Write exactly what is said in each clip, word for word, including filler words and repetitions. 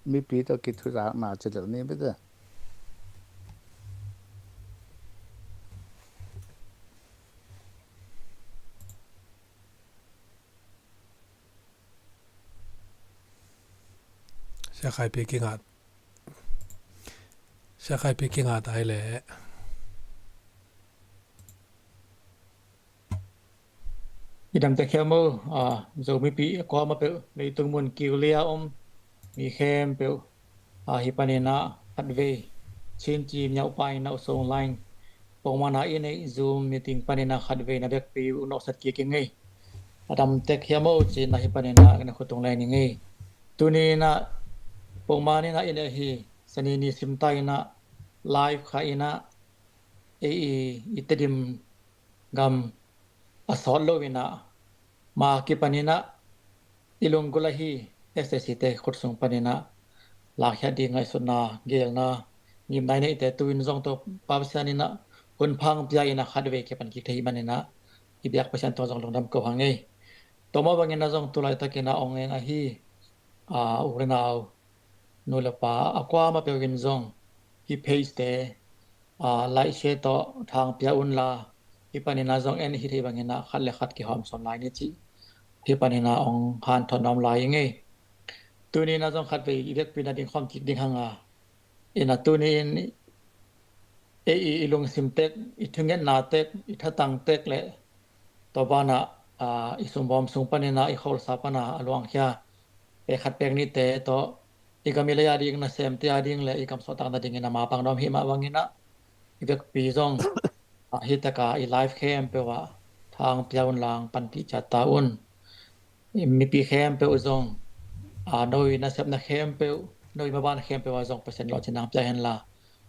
Mipi tawh kithuzakna ci lel ni bete. Sia Khai Pi kingat. Sia Khai Pi kingat ai le. I dam tek hiam maw, a, Zomi pi a kuamah peuh, leitung mun kiulia om mi khempeuh, a, hih panin ah khatvei Chin Team Nyaupai Nauh Sung Line pongmana i neih Zoom meeting panin ah khatvei na biakpi uh nawhsat kik ing ei. A dam tek hiam maw ci-in ah hih panin ah na khutung lai ning ei. Tuni in ah pongman in ah i neih hi, Sani ni simta in ah live kha in ah ei i, i Tedim gam a sawt lo in ah, ma kipan in ah i lunggulh ahi S A C te khut sung panin ah lakkhiat ding ngaihsutna, geelna, ngimna i neihte tu in zong Topa Pasian in ah hun pha hong pia in ah khatvei kipan kik thei hih manin ah i biak Pasian tungah zong lungdam ko hang ei. Tua mah bangin ah zong tu laitak in ah ong eng ahi, a, u le nau, nu le pa a kuamah peuh in zong hih page te, a, like, share tawh tha hong pia un la, hih panin ah zong en i hih theih bangin ah khat le khat kihawm sawn lai ni cih hih panin ah ong hanthawn nuam lai ing ei. Tuni in ah zong khatvei i biakpi na ding khawm kik ding hang a, in ah tuni in ei i, i lungsim tek, i thungetna tek, i thatang tek le tua banah, a, i sumbawm sung panin ah i kholsa pan a luangkhia pek khat pek nihte tawh i gam i lei a ding, nasemte a ding le i gam suahtakna dingin a mapang nuam hih mah bangin ah i biakpi zong, a, hih tak a i live khempeuh ah tha hong pia un la hong panpih ciat ta un. I mipi khempeuh zong, a, no i nasepna khempeuh, no i maban khempeuh ah zong Pasian in lawhcinna hong pia hen la,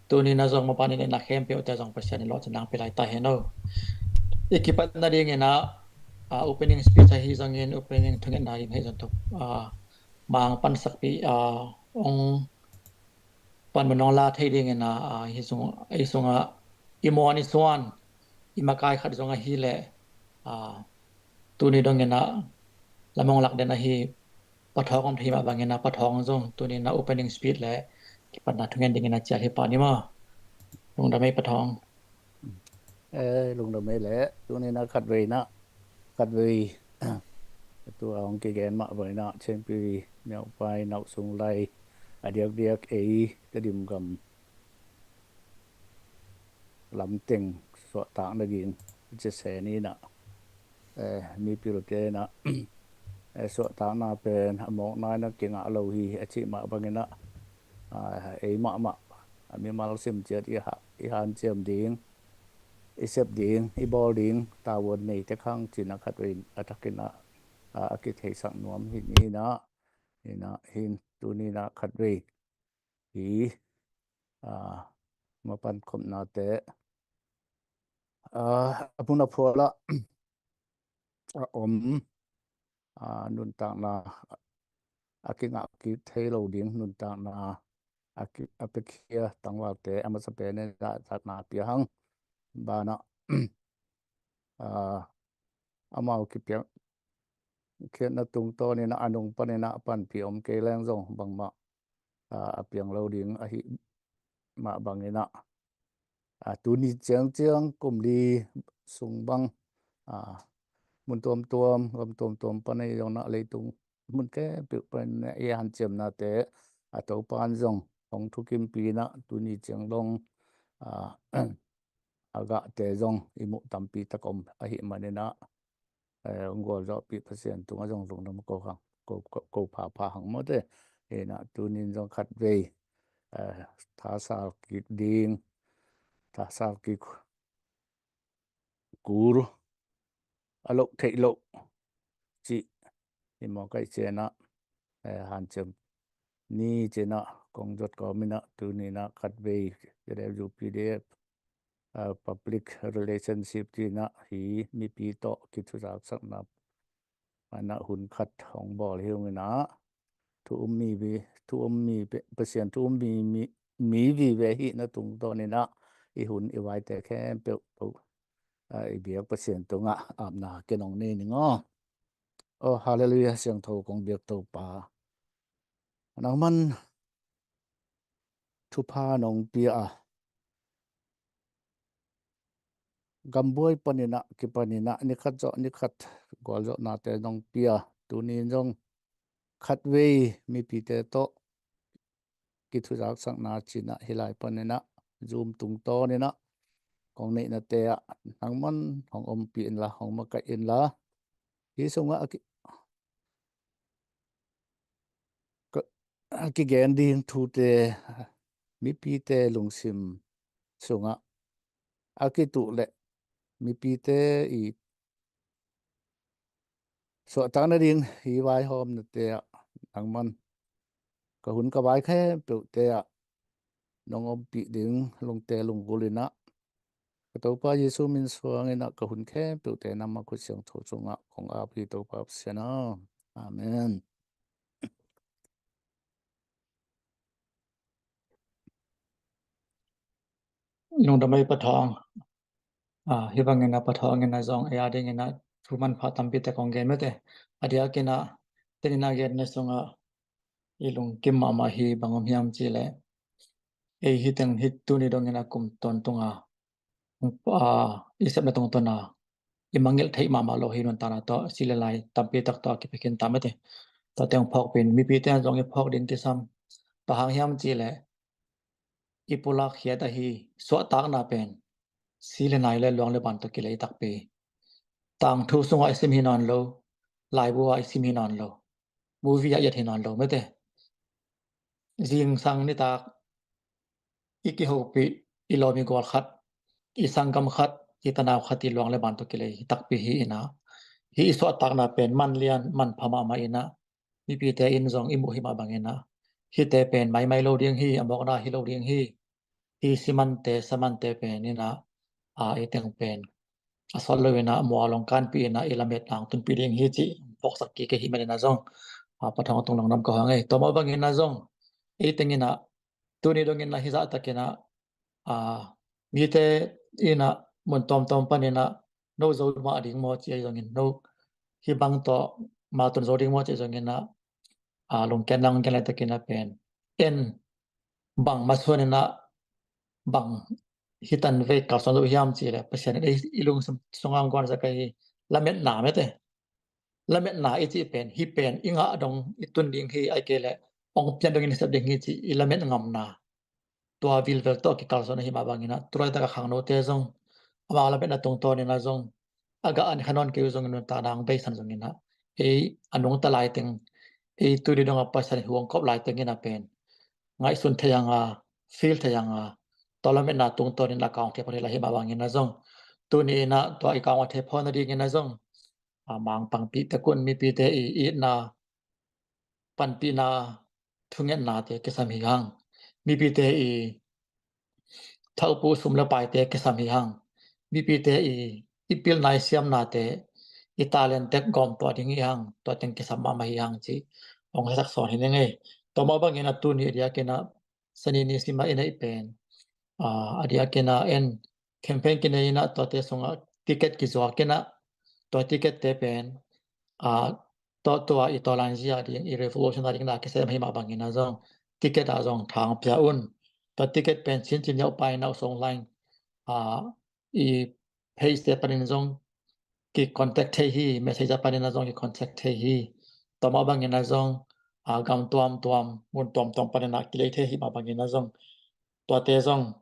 tuni in ah zong maban i neihna khempeuh te zong Pasian in lawhcinna hong pia lai ta hen aw. I kipatna dingin ah, a, opening speech ahi zongin, opening thungetna ahi zong tuk, a, ma hong pansakpih, a, ong pan mun ong la thei dingin ah, a, hih sung, hih sungah i muan i suan, i makai khat zong ahi leh, a, tuni dongin ah lam ong lak den ahi Pa Thawng om thei mah bangin ah Pa Thawng zong tuni in ah opening speech le kipatna thungen dingin ah cial hi pah ni maw. Lungdam ei Pa Thawng. Eh, lungdam ei le, tuni in ah khatvei in ah, khatvei, tua hong kigen mah bangin ah Chin Team Nyaupai Nauh Sung Line a diakdiak ei Tedim gam lamteng suahtakna ding ci se ni in ah, eh, mipilte in ah, eh, suahtakna pen a mawkna in ah kingah lo hi a cih mah bangin ah, ah, ei mahmah a mimal sim ciat i ha-, i hanciam ding, i sep ding, i bawl ding tavuan nei tek hang ci-in ah khatvei a thakin ah, ah, a kitheisak nuam hi ni in ah, in ah, hin tuni in ah khatvei hi, a, mapan khopnate, a, a mun a phual ah a om, a, nuntakna a kingah kik thei lo ding, nuntakna a ki-, a piakhia tangvalte a masa pen in ah zatna pia hang. Banah, a, amau kipiak khiatna tungtawn in ah a nung panin ah panpih om kei leng zong bangmah, a, a piang lo ding ahi mah bangin ah, a, tuni ciangciang kum li sung bang, a, mun tuamtuam, gam tuamtuam pan ahi zongin ah leitung mun khempeuh pan i hanciamnate a Topa'n zong hong thukimpih in ah tuni ciang dong, a, a gahte zong i muh tampi tak om ahih manin ah, eh, hong gualzawhpih Pasian tungah zong lungdam ko hang, ko, ko, ko phapha hang maw te. Hi in ah tuni in zong khatvei, eh, thasal kik ding, thasal kik kul a loh theih loh cih i mawk ahih ciangin ah, eh, hanciam ni ci-in ah kong zat kawmin ah tuni in ah khatvei K D F U P D F, ah, public relationship ci-in ah hi mipi tawh kithuzaksakna pan ah hun khat hong bawl hi ung in ah, thu um mi vi-, thu um mi pe-, Pasian thu um mi, mi, mi vive ahihna tungtawn in ah i hun i vaite khempeuh, ah, i biak Pasian tungah apna ken ong nei ning aw. Oh, hallelujah, siangtho kong biak Topa. Nangman thupha nong pia a, gambuai paninah kipaninah nikhat zawh nikhat gualzawhnate nong pia. Tuni zong khatvei mipite tawh kithuzaksakna cinah hih lai paninah Zoom tungtawninah kong neihnate ah nangman hong ompih inla, hong makaih inla, hih sungah a ki- ka- a kigen ding thute mipite lungsim sungah a kituh leh mipite i suahtak nading i vaihawmnate ah nangman ka hun ka vai khempeuhte ah nong ompih ding lungte lungvul inah ka Topa Jesu min suanginah ka hun khempeuhte nangma khut siangtho sungah kong ap hi, Topa Pasian aw. Amen. Lungdam ei Pa Thawng. Ah, hih bangin a Pa Thawng in a zong ei a dingin a thu manpha tampi tak kong gen mete. A diakin a tenin a gen na sungah i lungkim mahmah hi. Bang om hiam cihleh ei hih teng hih tuni dongin a kum tawntung a, ah, i sepna tungtawn a i mangngilh theih mahmah lo hi. Nuntakna tawh si le lai tampi tak tawh a kipia khin ta mete. Tua teng phawkpin mipite an zong i phawk ding kisam. Bang hang hiam cihleh i pulak khiat ahi suahtakna pen si le nai le luang le ban tawh kilei takpi. Tangthu sungah i sim hi nawn lo, laibu ah i sim hi nawn lo, movie ah i et hi nawn lo mete. Zingsang nitak i kihopih i lawm i gual khat, i sanggam khat, i tanau khat i luang le ban tawh kilei hi takpi hi inah, hih i suahtakna pen manlian manpha mahmah inah mipite in zong i muh hi mah bangin a hihte pen maimai lo ding hi, a mawkna hi lo ding hi. Hih simante samante pen inah a i teng pen a sawt lo inah mua long kanpih inah i lametna hong tunpih ding hi cih phawksak kik hi manin a zong a Pa Thawng tung lungdam ka hang ei. Tua mah bangin a zong ei teng inah tuni dongin a hih zahtakin a, a, mite inah mun tawmtawm panin a no zo mah ding maw ci ei zongin, no hih bang tawh ma tun zo ding maw ci ei zongin a, a, lungkiatna hong gen laitakin a pen en bang masuan inah bang hih tan vei kalsuan zo hiam cihleh Pasian in ei i lungsim sungah hong guansak ahi lametna mete. Lametna i cih pen hih pen i ngah dong i tun ding hi, ahih kei leh hong pian dongin i sep ding hi cih i lamet ngamna tua vilvel tawh kikalsuan ahi mah bangin a, tu laitak a khangnote zong amau lametna tungtawnin a zong a gah an kha nawn kei uh zongin nuntakna hong beisan zongin a, ei a nungta laiteng, ei tuni dong a Pasian hu hong kop laiteng in a pen ngaihsun thei hang a, feel thei hang a, tua lametna tungtawnin a kawng thei phot hi lai hi mah bangin a zong tuni inah tua i kawng a thei phot nadingin a zong a, mangpangpih tek un. Mipite i itna panpihna thungetnate kisam hi hang. Mipite i thakpu sum le paite kisam hi hang. Mipite i, i pilna i siamnate i talent tek gawm tuah ding hi hang. Tua teng kisam mahmah hi hang cih hong haisak sawn hi ning ei. Tua mah bangin a tuni a diakin a Sani ni sima i neih pen, a, a diakin a en campaign kinei inah tuate sungah ticket kizuak inah tua ticket te pen, a, tua, tua i tawlanzia ding i revolution a ding na kisem hi mah bangin a zong ticket a zong thang pia un. Tua ticket pen Chin Cin Yauh Pai Nau Song Line, a, i page te panin zong ki contact thei hi, messenger panin a zong ki contact thei hi. Tua mah bangin a zong, a, gam tuamtuam mun tuamtuam panin a kilei thei hi mah bangin a zong tuate zong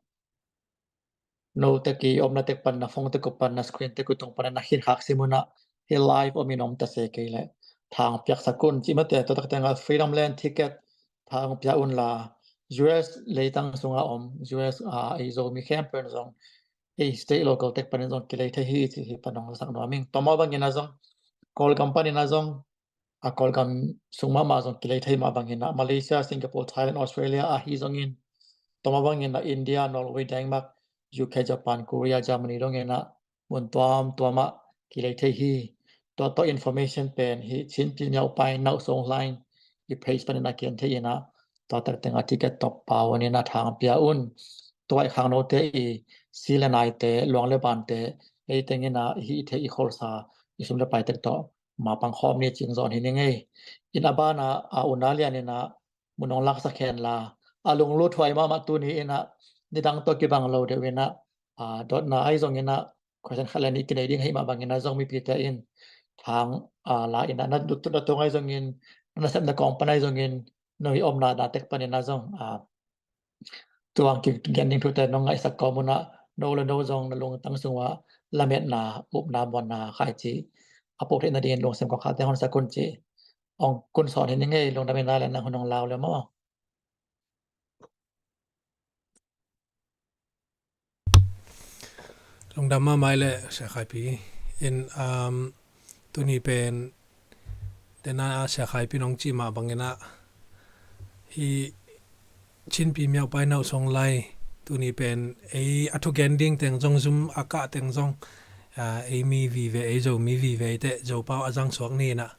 no tek i omna tek panin a phone tek uh panin a screen tek uh tung panin a khin khak sim un a hih live om in om ta se kei leh thang piaksak un cih mate. Tua tak teng a Freedom Land ticket thang pia un la U S leitang sungah om U S a ei Zomi khempeuh in zong ei state local tek panin zong kilei thei hi cih hih pan hong sak nuam ing. Tua mah bangin a zong Kawlgam panin a zong a Kawlgam sung mahmah zong kilei thei mah bangin a Malaysia, Singapore, Thailand, Australia ahi zongin tua mah bangin a India, Norway, Denmark, U K, Japan, Korea, Germany dongin a mun tuamtuam ah kilei thei hi. Tua tawh information pen hih Chin Cin Yauh Pai Nau Song Line i page panin a kian thei inah tua tak teng a ticket tawh pau un inah thang pia un. Tua i khangnote i si le naite luang le bante ei teng inah i hih theih i kholsa i sum le pai tek tawh mapang khawm ni cing zawn hi ning ei. In a ban a, a, U Na Lian inah mun hong laksak hen la a lunglut huai mahmah tuni in ah, nidang tawh kibang lo deuh in ah, a, dotna ahi zongin ah, question khat le nih kinei ding ahih mah bangin ah, zong mipite in thang, a, la in ah, na, na tung ahi zongin, na nasepna kawng pan ahi zongin, no hih omna na tek panin ah zong, a, tuang kigen ding thute nong ngaihsak kawm un ah, no le no zong na lungtang sung uah lametna, upna, muanna khaici a puak theih nadingin lungsim kawkkhate hon sak un ci. Ong kun sawn hi ning ei, lungdam in ah le nang hun ong lau le maw. Lungdam mahmah le Sia Khaipi in, um, tuni pen dena Sia Khaipi nong cih mah bangin ah, hih Chinpi Miaupai Nauh Song Lai tuni pen ei a thugen ding teng zong, zum a kah teng zong, a, ei mi vive, ei Zomi vive, eite Zopau a zang suak ni in ah,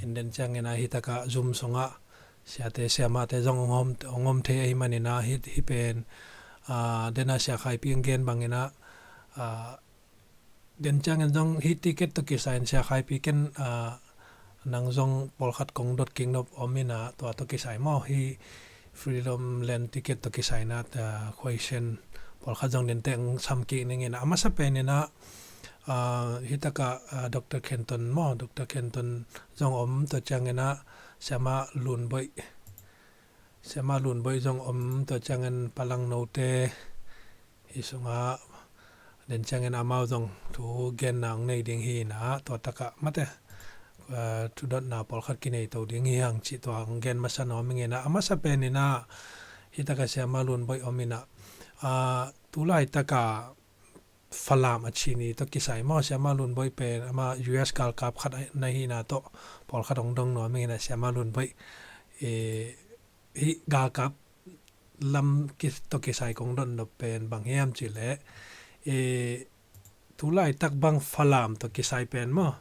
in den ciangin ah hih takah zum sungah siate siamahte zong ong om, ong om thei ahih manin ah, hih, hih pen, a, dena Sia Khaipi ong gen bangin ah, a, den ciangin zong hih ticket tawh kisai in Sia Khaipi ken, a, nang zong pawlkhat kong dot kik nop om in ah, tua tawh kisai maw, hih Freedom Land ticket tawh kisai in ah, a, question pawlkhat zong den teng sam kik ning in ah, a masa pen in ah, a, hih takah, a, Doctor Kenton maw, Doctor Kenton zong om, tua ciangin ah Siamah Lun Boih, Siamah Lun Boih zong om, tua ciangin Pa Lang Note, hih sungah den ciangin amau zong thu genna ong nei ding hi in ah, tua takah mate, a, thudotna pawlkhat kinei to ding hi hang cih tua ong gen masa nuam ing in ah, a masa pen in ah hih takah Siamah Lun Boih om in ah, a, tu laitakah Falam a ci ni tawh kisai maw, Siamah Lun Boih pen amah U S galkap khat na hihna tawh pawlkhat ong dong nuam ing in ah, Siamah Lun Boih, e, hih galkap lam ki, tawh kisai kong dot nop pen bang hiam cih leh, e, tu laitak bang Falam tawh kisai pen maw,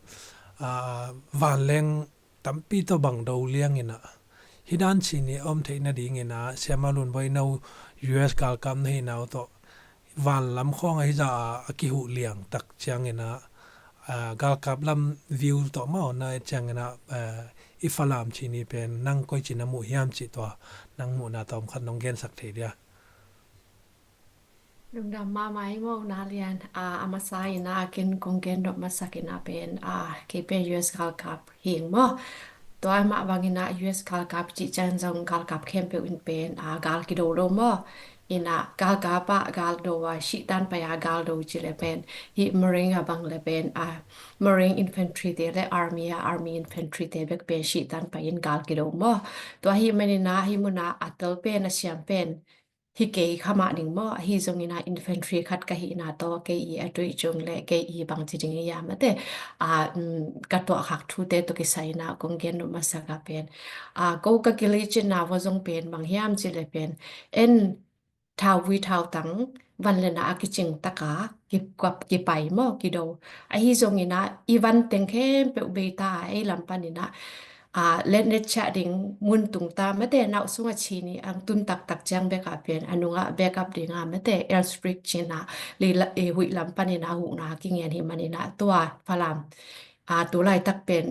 a, vanleng tampi tawh bang do liang in ah, hih dan ci ni a om theih nadingin ah, Siamah Lun Boih, no U S galkap na hihna uh tawh vanlam khawng ahi zah a, a kihuh liang tak ciangin ah, a, galkap lam view tawh maw na et ciangin ah, a, i Falam ci ni pen nang koici na muh hiam cih tua nang muhna tawmkhat nong gensak thei dia? Lungdam mahmah hi maw, Na Lian. A, a masa in ah ken kong gen dot masak in ah pen, a, kei pen U S galkap hi ing maw. Tua mah bangin ah U S galkap cih ciang zong galkap khempeuh in pen, a, gal kido lo maw. In ah galkap ah gal do a, sihtan pai a gal do cih leh pen, hih Marine a bang leh pen, a, Marine Infantry te le Army a, Army Infantry te bek pen sihtan pai in gal kido maw. Tua ahih manin ah hih mun ah a tel pen, a siam pen hi kei kha mah ding maw, ahi zongin ah infantry khat ka hihna tawh kei i a tuih cung le kei i bangci ding i a mate, a, um, ka tuahkhak thute tawh kisai in ah kong gen nop masak a pen, a, ko ka kilicinna va zong pen bang hiam cih leh pen, en thauvui thautang vanleng a kicing taka ki, kipai maw, kido. Ahi zongin ah i van teng khempeuh bei ta a, ei lam panin ah, a, letnet ciah ding mun tung ta mate, nauh sung a ci ni ang tun taktak ciang bek a pen a nungah backup ding a mate, airstrike cih in ah, lila, e, huih lam panin ah huhna kingen hi manin ah tua Falam, a, tu laitak pen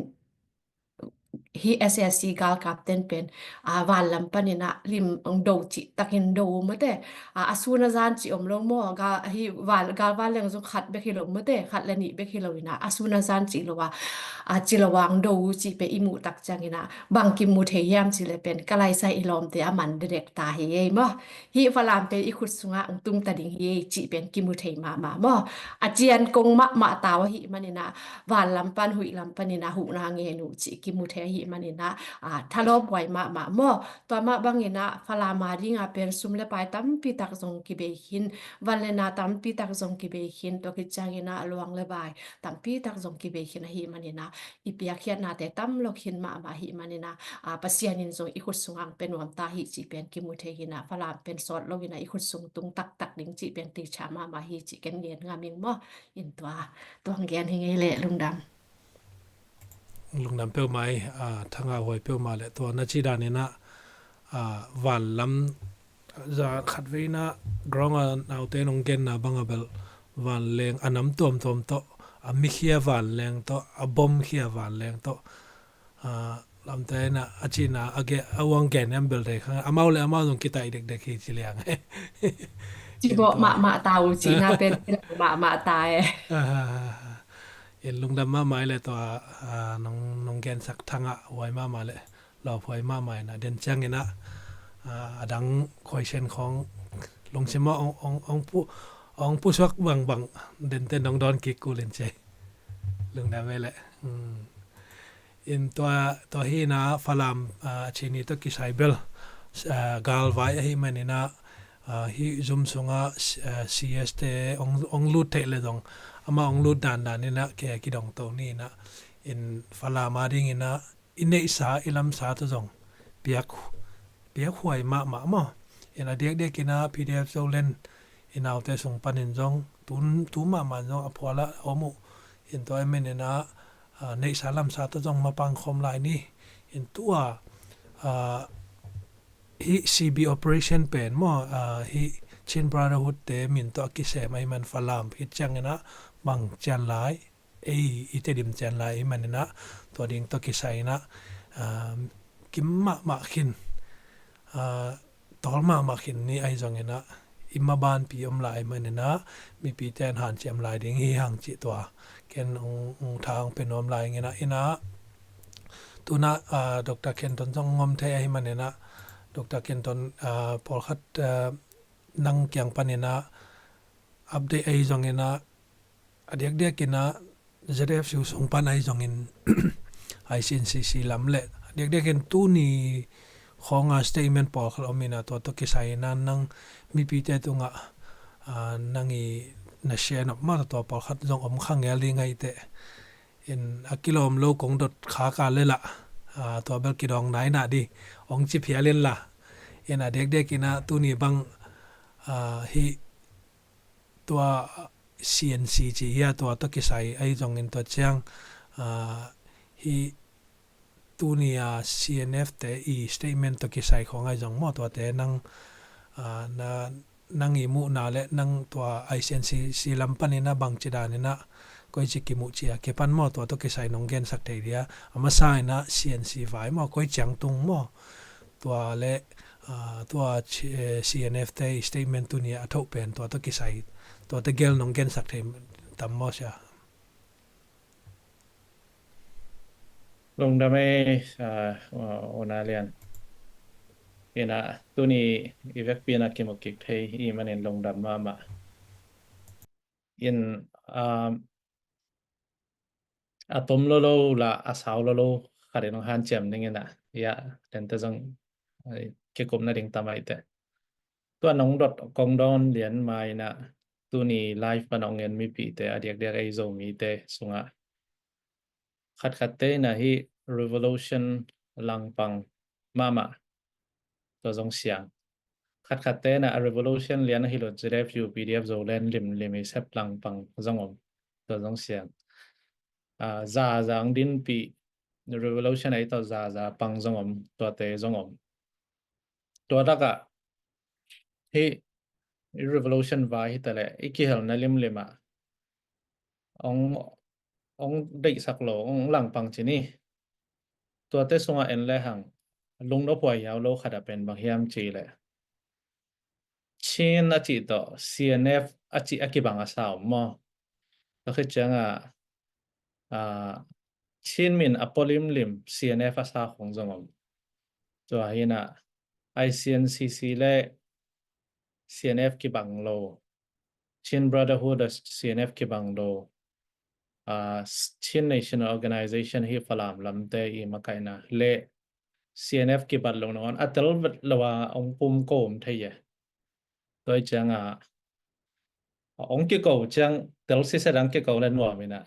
hih S A C galkap ten pen, a, vanlam panin ah lim ong do cih takin do mate. A, a sun a zan cih om lo maw, gal, hih val, gal vanleng zong khat bek hi lo mate, khat le nih bek hi lo in ah, a sun a zan cih lo a, a, ci lo a ong do cih pen i muh tak ciangin ah bang kimu thei hiam cih leh pen, ka laisai i lawmte a man dedek ta hi ei maw. Hih Falam pen i khut sungah ong tung ta ding hi ei cih pen kimu thei mahmah maw. A cian kong mahmah tau ahih manin ah, vanlam pan, huih lam panin ah huhna ngen uh cih kimu thei ahih manin ah, a, thalawp huai mahmah maw. Tua mah bangin ah Falam a ding a pen sum le pai tampi tak zong kibei khin, vanleng a tampi tak zong kibei khin, tua khit ciangin ah luang le bai tampi tak zong kibei khin ahih manin ah, i piakkhiatnate tam lo khin mahmah ahih manin ah, a, Pasian in zong i khut sungah ong pia nuam ta hi cih pen kimu thei hi in ah, Falam pen sawt lo in ah i khut sung tung taktak ding cih pen teicha mahmah hi cih ken gen ngam ing maw. In tua, tua ong gen hi ing ei le, lungdam. Lungdam peuhmah ei, a, thangah huai peuhmah le, tua na cih dan in ah, a, vanlam, za khatvei in ah ground a naute nong genna bang a bel, vanleng a nam tuamtuam tawh, a mikhia vanleng tawh, a bomkhia vanleng tawh, a, Lamte na a cina a ge a uang gen em bel thei khang amau le amau zong kitai dekdek hi ci liang. Ci bawh mahmah ta uh cihna pen mahmah ta e. In lungdam mahmah i le tua nong gensak thangah huai mahmah le lawphuai mahmah ina den cianginah a dang khuaisen khawng lungsim aw ong pusuak bangbang dente nong dawn kik kulin cei. Lungdam e le. In tua tua hi ina Falam a chini tawh kisai bel galvai ahi maninah hi zum sungah C S te ong lut theih le zong ama ong lut dandan inah ke kidong to ni inah in Falam a dinginah i neihsa i lamsa tawh zong piak piakhuai mahmah maw? In a diakdiak inah P D F Zoland i naute sung panin zong tu mahmah in zong a phualah a om uh. In tua i meninah neihsa lamsa tawh zong mapang khawm lai ni. In tua hih C B operation pen maw hih Chin Brotherhood te min tawh a kisem ahi man Falam hih cianginah bang cian lai ei i Tedim cian lai i maninah tua ding tawh kisai inah kim mahmah khin tawl mahmah khin ni ahi zonginah i mabanpi om lai maninah mipite an hanciam lai ding hi hang cih tua ken ong tha ong pe nuam lai inginah inah tunah Doctor Kenton zong ngom thei ahi maninah Doctor Kenton pawlkhat nang kiang paninah update ahi zonginah a diakdiak inah Z F U sung pan ahi zongin I C N C C lam le a diakdiak in tuni khawnga statement pawlkhat om inah tua tawh kisai inah nang mipite tungah nang i na share nop mah tua pawlkhat zong om kha ngel ding ahi teh. In a kilawm lo kong dot khaka le lah tua bel kidawng nainah di ong ci phial in la. In a diakdiak inah tuni bang hih tua C N C ci hi a tua tawh kisai ahi zongin tua ciang hih tuni a C N F te i statement tawh kisai khawng ahi zong maw tuate nang na nang i muhna le nang tua I C N C C lam paninah bangci daninah koici kimuh cia kipan maw tua tawh kisai nong gensak thei dia a masa inah C N C vai maw koi ciang tung maw tua le tua C N F te i statement tuni a thoh pen tua tawh kisai tua tawh gel nong gensak thei tam maw sia. Lungdam e, Una Lian. Inah tuni i vekpi inah kimu kik thei i manin lungdam mahmah. In a tom lolo la a sau lolo khatin ong hanciam ding inah ia dente zong kikupna ding tamai te. Tua nong dot kong dawn lian ma inah tuni live pan ong en mipite a diakdiak ei Zomite sungah khatkhatte inah hih revolution langpang mahmah tua zong siang. Khatkhatte inah a revolution lian ahi lo Z F U P D F Zoland limlim i sep langpang zong om tua zong siang. Zaza ong dinpih revolution ahi tawh zaza pang zong om tuate zong om. Tua takah hih i revolution vai hitaleh i kihelna limlimah ong ong deihsak lo ong langpang ci ni. Tuate sungah en lehang lungnop huai hiau lo khat a pen bang hiam ci leh Chin a cih tawh C N F a cih a kibang a sa om maw? Tua khit ciangah Chin min a pua limlim C N F a sa khong zong om. Tua hinah I C N C C le C N F kibang lo, Chin Brotherhood a C N F kibang lo, Chin National Organization hi Falam lamte i makaihna le C N F kibat lo nawn a tel vet lo a ong pum ko om thei e. Tua i ciangah ong kiko ciang tel sise dang kiko le nuam inah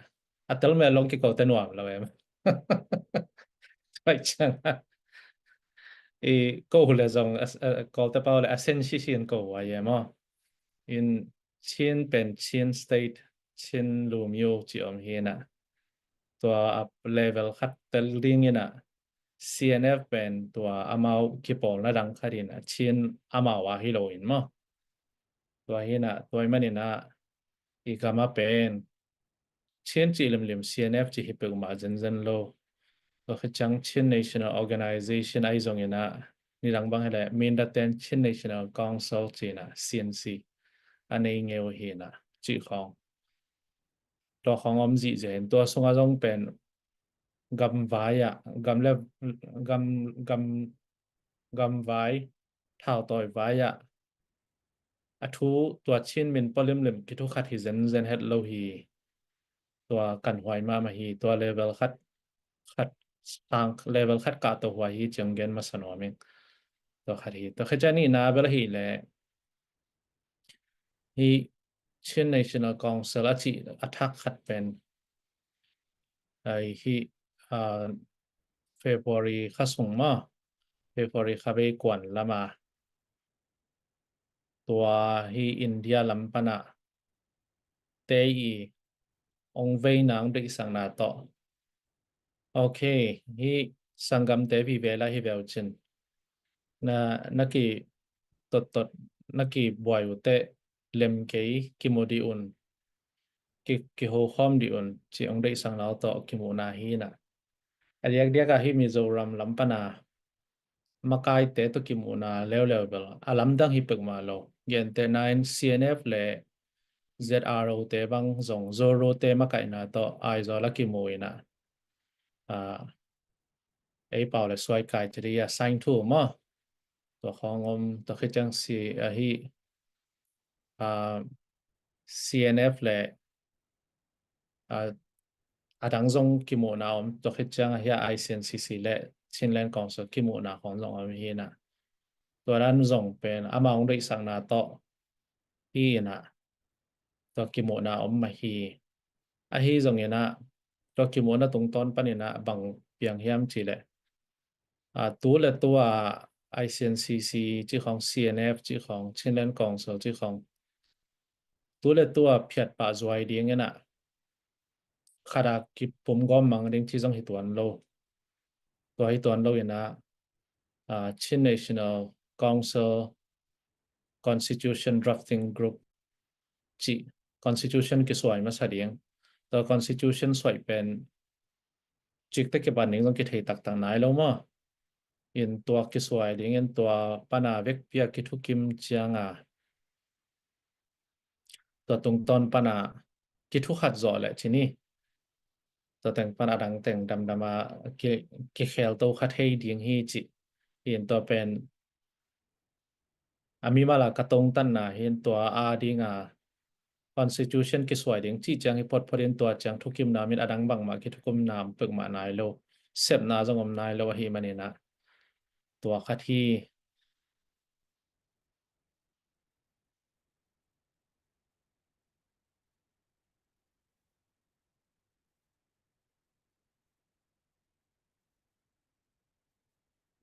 a tel mel long kiko te nuam lo em. Tua i ciangah i ko le zong Kawlte pau le a sen sisin ko a ye maw? In Chin pen Chin State, Chin lumyo ci om hinah tua a level khat tel dinginah C N F pen tua amau kipawlna dang khatin a Chin amau a hi lo in maw? Tua hinah tua i maninah i gama pen Chin cih limlim C N F cih hi peuhmah zenzen lo. Tua khit ciang Chin National Organization ahi zongin ah, nidang bang hileh Mindat ten Chin National Council ci-in ah, C N C a nei ngei uh hi-in ah, cih khawng, tua khawng om zihziah in, tua sungah zong pen gamvai ah, gam le gam, gam, gamvai, thautawi vai ah a thu, tua Chin min pua limlim kithukhat hi zenzen het lo hi. Tua kanhuai mahmah hi. Tua level khat, khat sang, level khat kah tawh huai hi ci-in gen masa nuam ing. Tua khat hi. Tua khit ciang nihna bel ahih leh, hih Chin National Council a cih a thak khat pen, ai, hih, ah, February kha sung maw, February kha bei kuan lam a, tua hih India lam pan a te i ong veina, ong deihsakna tawh, ok, hih sanggamte vive lai hi ve uh cin, na, na kitottot, na kibuai uh teh lem kei, kimu dih un, ki, kihokhawm dih un, ci-in ong deihsakna uh tawh kimuhna hi-in ah, a diakdiak ah hih Mizoram lam pan a makaite tawh kimuhna leuleu bel a lamdang hi peuhmah lo. Gentehna in C N F le Z R O te bang zong Zorote makaihna tawh Aizawl ah kimu in ah, ah, ei pau le suai kai ci dih a, saing thu maw, tua khawng om. Tua khit ciang si ahi, ah, C N F le, ah, a dang zong kimuhna om. Tua khit ciang ahi a, I C N C C le Chinland Council kimuhna khawng zong om hi-in ah, tua dan zong pen amau ong deihsakna tawh hi-in ah, tua kimuhna om mah hi. Ahi zongin ah, tua kimuhna tungtawn panin ah bang piang hiam cih leh, ah, tu le tu a I C N C C cih khawng, C N F cih khawng, Chinland Council cih khawng, tu le tu a phiat pah zuai dingin ah, khat a kipumgawm mang ding cih zong hi tuan lo. Tua hi tuan lo-in ah, ah, Chin National Council Constitution Drafting Group cih constitution kisuai masa ding. Tua constitution suai pen cikte kipan ding zong kithei taktak nai lo maw. In tua kisuai dingin tua pan a vekpi a kithukim ciang a, tua tungtawn pan a kithukhat zawh leh ci ni, tua teng pan a dang teng damdam a ki, kikhelto kha thei ding hi ci. In tua pen a mimal a ka tongtanna hi-in, tua a ding a constitution kisuai ding cih ciang hi photphot in, tua ciang thukimna min a dang bangmah kithukim nam peuhmah nai lo, sepna zong om nai lo ahih manin ah, tua khat hi.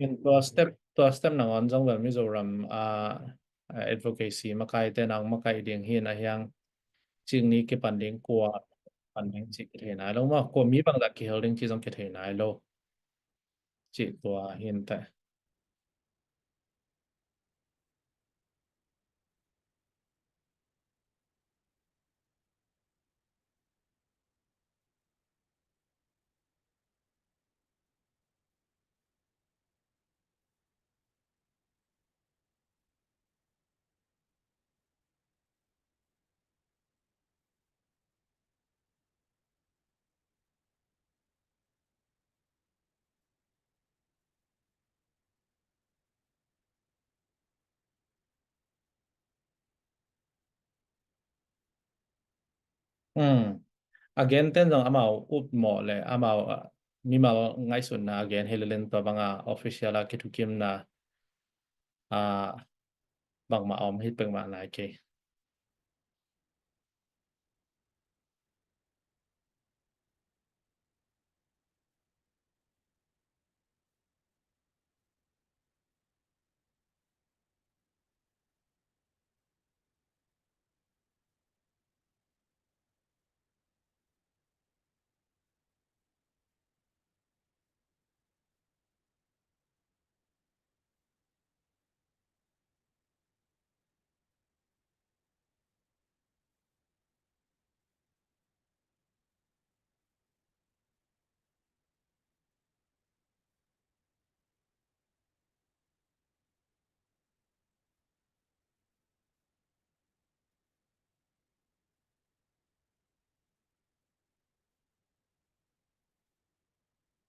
In tua step, tua step nangawn zong bel Mizoram, ah, advocacy makaite nang makaih ding hi-in ah, hiang cik ni kipan ding, kua pan ding cih kithei nai lo maw, kua mi bangzah kihel ding cih zong kithei nai lo. Cih tua hi-in teh. Hmm. A genten zong amau utmawh le amau, ah, mimal ngaihsutna a gen hi lel in, tua banga official a kithukimna, ah, bangmah a om hi peuhmah nai kei.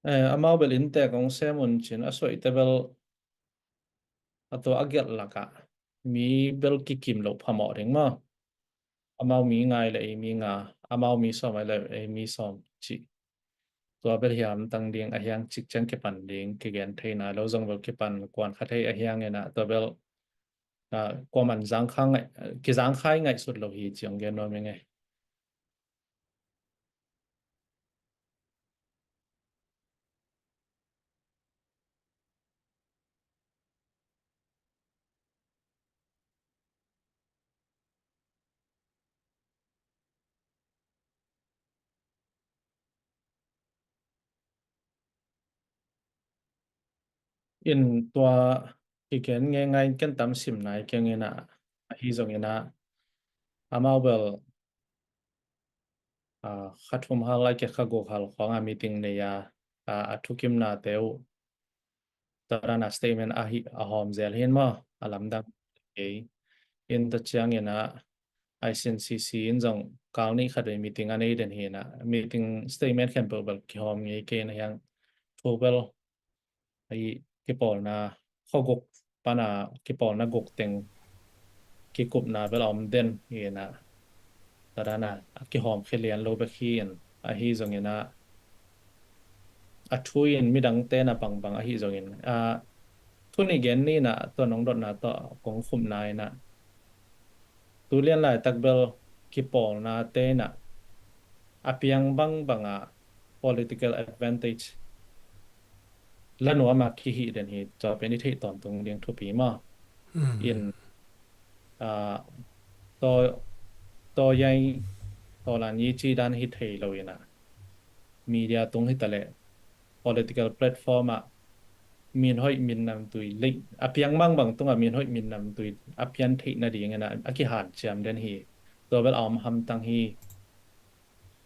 Eh, amau bel inntek hong sem un cin a suaite bel a tua a gelh lakah mi bel kikim loh phamawh ding maw? Amau mi nga le ei mi nga, amau mi sawm le ei mi sawm cih. Tua bel hiam tang ding a hiang cik ciang kipan ding kigen thei nai lo zong bel kipan kuan kha thei a hiang inah tua bel ah, kuaman zangkha ngai, kizangkhai ngaihsut lo hi ciang gen nuam ing ei. In tua kigen ngeingai ken tam sim nai keng inah ahi zong inah amau bel ah, kha thum hal a kia kha guk hal khong a meeting nei a, ah, a thukimnate uh tua dan a statement ahi a hawm zel hin maw a lamdang kei. In tua ciang inah I C N C C in zong kal nih khat vei meeting a nei den hi inah meeting statement khempeuh bel kihawm ngei kei na hiang thu bel ahi kipawlna khuaguk pana kipawlna guk teng kikupna bel a om den hi inah tua dan a a kihawm khia lian lo bek hi in ahi zong inah a thu in midangte na bangbang ahi zong in a thu nih gen ni inah tua nong dotna tawh kong khumna inah tu lian laitak bel kipawlnate inah a piang bangbang a political advantage la nuam a kihih den hi tua pen i theih tawntung ding thupi maw? In ah, taw taw yai taw lan yi ci dan hi thei lo inah media tung hi ta leh political platform ah min hoih min namtui lei a piang bangbang tungah min hoih min namtui a pian theih nading inah a kihanciam den hi. Tua bel a om hamtang hi.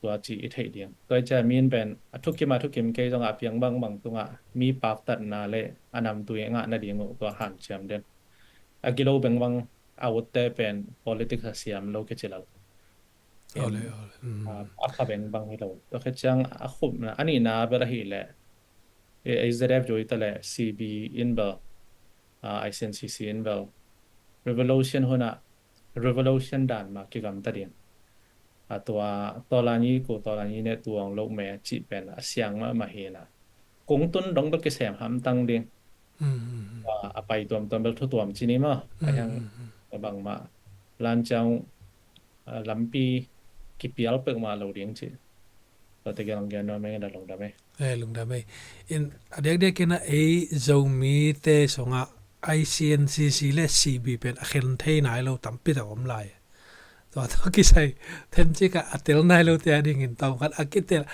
Tua ci i theih ding tua i cia min pen a thukim a thukim kei zongah a piang bangbang tungah mi paktatna le a namtui ngah nading uh tua hanciam den. A gilo bengbang a utte pen politics a siam lo kici lo. Ole, ole. Mm. Ah, a kha bengbang hi lo tua khe ciang a khupna a nihna bel ahi leh A Z F zui ta leh C B in bel ah, I C N C C in bel revolution hunah revolution dan ma kigamta ding a tua tawlan yi ku tawlan yi ne tuang lo me cih pen a siang mahmah hi inah kung tun dong bel kisem hamtang ding. Mm, mm, mm. Ah, a pai tuamtuam bel thutuam ci ni maw a hiang a bangmah lan ciang ah, lampi kipial peuhmah lo ding cih. Tua tegel hong gen nuam ing a lungdam ei. Eh, lungdam ei. In a diakdiak inah ei Zomite sungah I C N C C le C B pen a khen thei nai lo tampi tak om lai. Tua tawh kisai themcik ah a tel nai lo te a dingin tawmkhat a kitel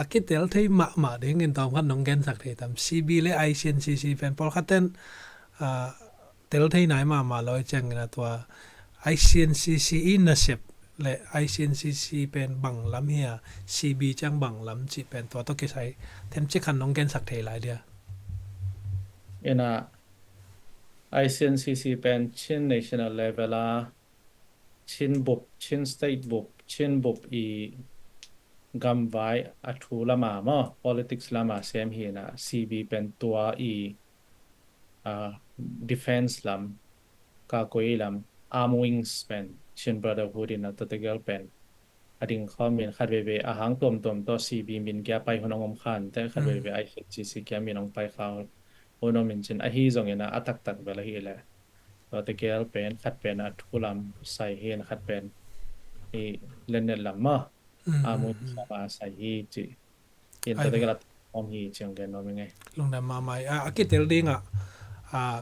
a kitel thei mahmah dingin tawmkhat nong gensak thei tam C B le I C N C C pen pawlkhat ten ah, tel thei nai mahmah lo i ciangin a tua I C N C C i nasep le I C N C C pen bang lam hi a C B ciang bang lam cih pen tua tawh kisai themcik khan nong gensak thei lai dia. Inah I C N C C pen Chin national level a Chin bup, Chin state bup, Chin bup i gamvai a thu lama maw politics lama sem hi inah C B pen tua i ah, defense lam, kakui lam, arm wings pen Chin Brotherhood in a tua tegel pen a ding khawm in khat veivei a hang tuamtuam tawh C B min kia pai hun hong om khan te khat veivei I C N C C kia min hong pai kha hun om in cin ahi zong inah a taktak bel ahi leh tua tegel pen khat pen a thu lam sai hi in khat pen i lennet lam maw. Mm, a mun sama sai hi ci. In tua tegel a om hi ciang gen nuam ing ei. Lungdam mahmah ei. A kitel dingah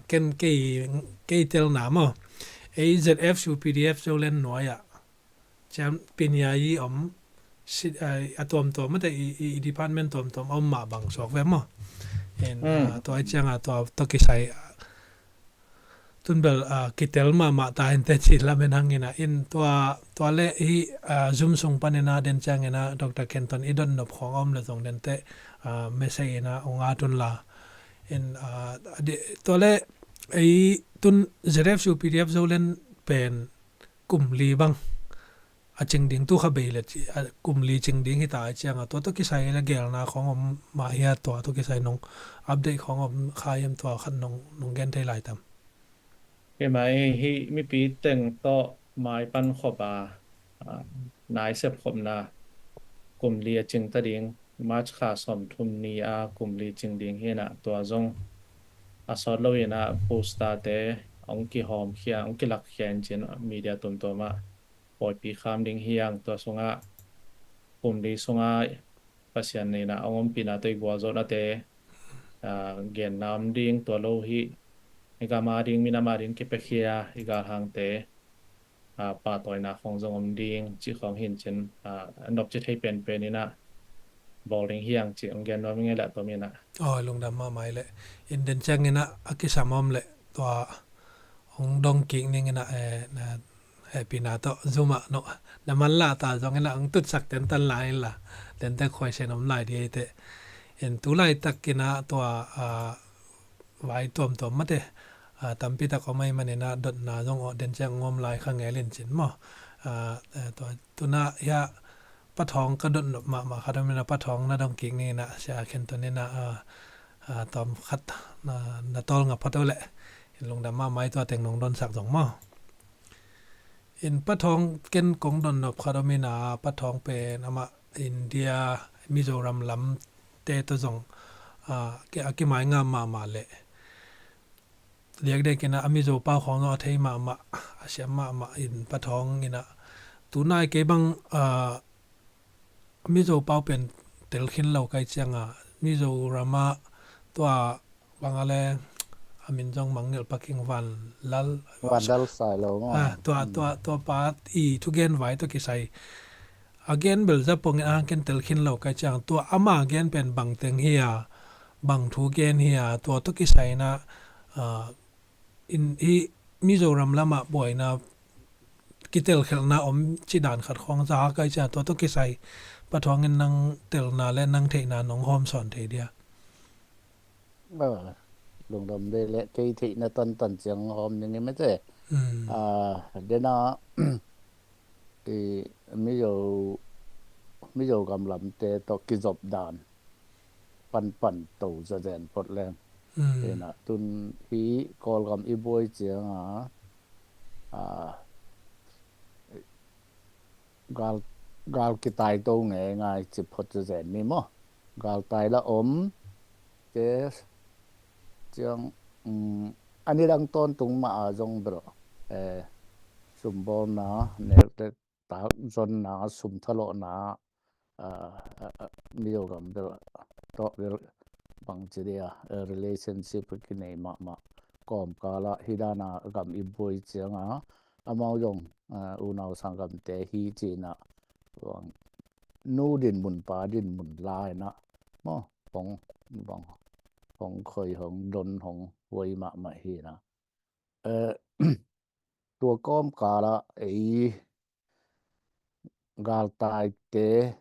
ken kei telna maw ei Z F U P D F Zoland nuai ah ciam pinya i om a tuamtuam mate i department tuamtuam a om mah bang suak ve maw. Tua i ciangah tua tawh kisai tun bel kitel mahmah ta in te cih lamen hangin ah in tua tua le hih Zoom sung panin ah den ciangin ah Doctor Kenton i dot nop khawng a om le zong den te message in ah ung a tun la in tua le ei tun Z F U P D F Zoland pen kum li bang a cing ding tu kha bei le ci, a, kum li cing ding hi ta ciang a, tua tawh kisai le gelna khawng om mah hia, tua tawh kisai nong update khawng om kha hiam, tua khat nong, nong gen thei lai tam? Hi mai hi, mipi teng tawh mai pan khop a, a, nai sep khopna kum li a cing ta ding, March kha sawmthum ni a kum li cing ding hi na, tua zong a sawt lo in a poster te hong kihawm khia, hong kilak khia in cin media tuamtuam ah pawipi kham ding hi hang. Tua sungah kum li sungah Pasian in a hong ompihna tawh i gualzawhnate, a, genna om ding, tua lo hi i gam a ding, minam a ding kipiakhia i galhangte, a, pahtawina khawng zong om ding cih khawng hi in cin, a, nopci thei penpen in a bawl ding hi hang cih hong gen nuam ing ei le, tua mi in a. Aw, lungdam mahmah ei le. In den ciang in a, a kisam om le tua hong dong kik ning in a, eh, na hehpihna tawh Zoom ah no, na man lah ta zong in a hong tutsak tentan lai in la, tente khuaisen om lai di ei te. In tu laitak in a tua, a, vai tuamtuam mate, a, tampi tak om ahih manin a dotna zong aw den ciang hong om lai kha ngel in cin maw. A, eh, tua, tu in a hia Pa Thawng ka dot nop mahmah khat om in a, Pa Thawng na dong kik ning in a, Sia Khen Tun in a, a, a, tawm khat na, na tawlnga phot uh le. In lungdam mahmah ei, tua teng nong donsak zong maw. In Pa Thawng ken kong don nop khat om in a, Pa Thawng pen amah India, Mizoram lamte tawh zong, a, ki, a kimai ngam mahmah le. Diakdiak in a, a Mizo pau khawng zong a thei mahmah, a siam mahmah in Pa Thawng in a. Tu in a kei bang, a, Mizo pau pen tel khin lo ka hih ciang a, Mizoram ah tua bang a le, a min zong mangngilh pak ing, Vanlal. Vanlal Sailo maw. Ah, tua, mm, tua, tua pa i thugen vai tawh kisai a gen bel za pongin a hang ken tel khin lo ka hih ciang, tua ama gen pen bang teng hi a, bang thu gen hi a, tua tawh kisai in a, ah, in, i Mizoram lamah buaina, kitelkhelhna om cih dan khat khawng za ka hih ciang, tua tawh kisai Pa Thawng in nang telna le nang theihna nong hawmsawn thei dia? Aw, lungdam ei le, kei theihna tantan ciang hawm ning ei mate. Mm. A, den a, i Mizo, Mizo gam lamte tawh kizop dan panpan to zazen phot leng. Mm. Hi na, tun hi Kawlgam i buai ciang a, a, gal, gal kitai to ngeingai ci phot zazen ni maw. Galtai la om te ciang, um, a nidang tawntung mah a zong bel, eh, sumbawlna, nektek tak zonna, sum thalawhna, ah, ah, ah, Mizo gam bel tawh bel bangci dia, eh, relationship kinei mahmah. Kawmkal ah hi dan a gam i buai ciang a, amau zong, ah, unau sanggamte hi ci in a, bang nu dinmun pa dinmun la in a maw, hong, bang, hong khoi, hong don, hong huai mahmah hi in a. Eh, tua kawmkal ah ei galtaite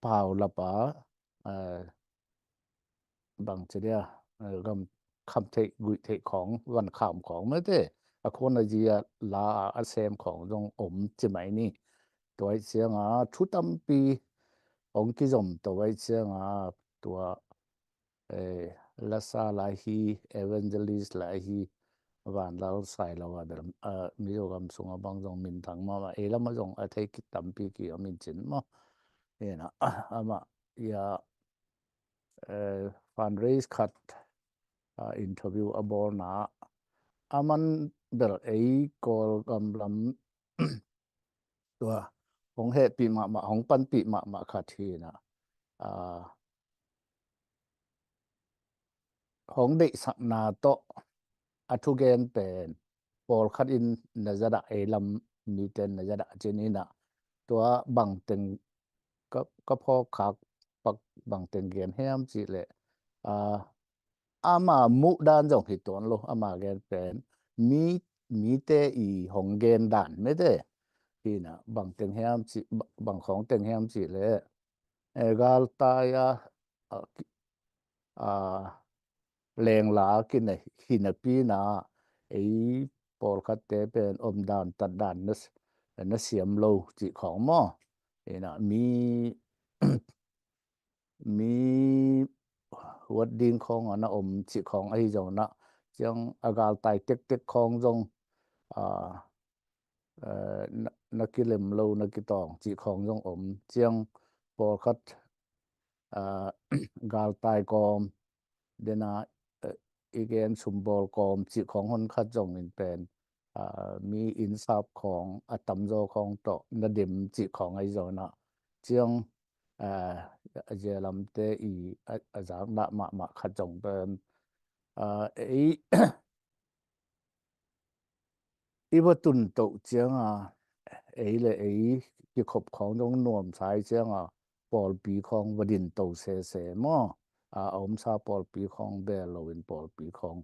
paulap a, eh, bangci dia, eh, gam kham theih guih theih khawng, van kham khawng mate, a khuan a zia la a, a sem khawng zong om ci mai ni. Tua ahih ciang a thu tampi hong kizom to ahih ciang a, tua, eh, lasa lai hi, evangelist lai hi, Vanlal Sailo a bel, ah, Mizo gam sung a bang zong minthang mahmah, ei lam a zong a thei ki tampi ki om in cin maw. Hi na, amah ia, eh, fundraise khat, ah, interview a bawlna, aman bel ei Kawlgam lam tua hong hehpih mahmah, hong panpih mahmah khat hi na, ah, hong deihsakna tawh a thugen pen pawlkhat in na zadah, ei lam mite na zadah cin hi na, tua bangteng ka, ka phawk khak pak bangteng gen hiam cih leh, ah, ama muh dan zong hi tuan lo, ama gen pen mi, mite i hong gen dan mete hi na, bangteng hiam cih, ba-, bang khawng teng hiam cih leh, eh, galtai a, a, ki-, a, lengla kinei hi napi na, ei pawlkhatte pen omdan tatdan na s-, na siam lo cih khawng maw? Ina mi mi huat ding khawng a na om cih khawng ahi zong na, ciang a galtai tektek khawng zong a, eh, na, na kilem lo na kitawng cih khawng zong om. Ciang pawlkhat a, galtai kawm dena, eh, i gen sumbawl kawm cih khawng hon khat zong in pen a, mi innsap khawng a tamzaw khawng tawh na dem cih khawng ahi zong na, ciang a, a zia lamte i a, a zakna mahmah khat zong pen a, ei i va tun toh cianga ei le ei kikhop khawng zong nuamsa i cianga pawlpi khawng va din to sese maw? A, a omsa pawlpi khawng bel loin pawlpi khawng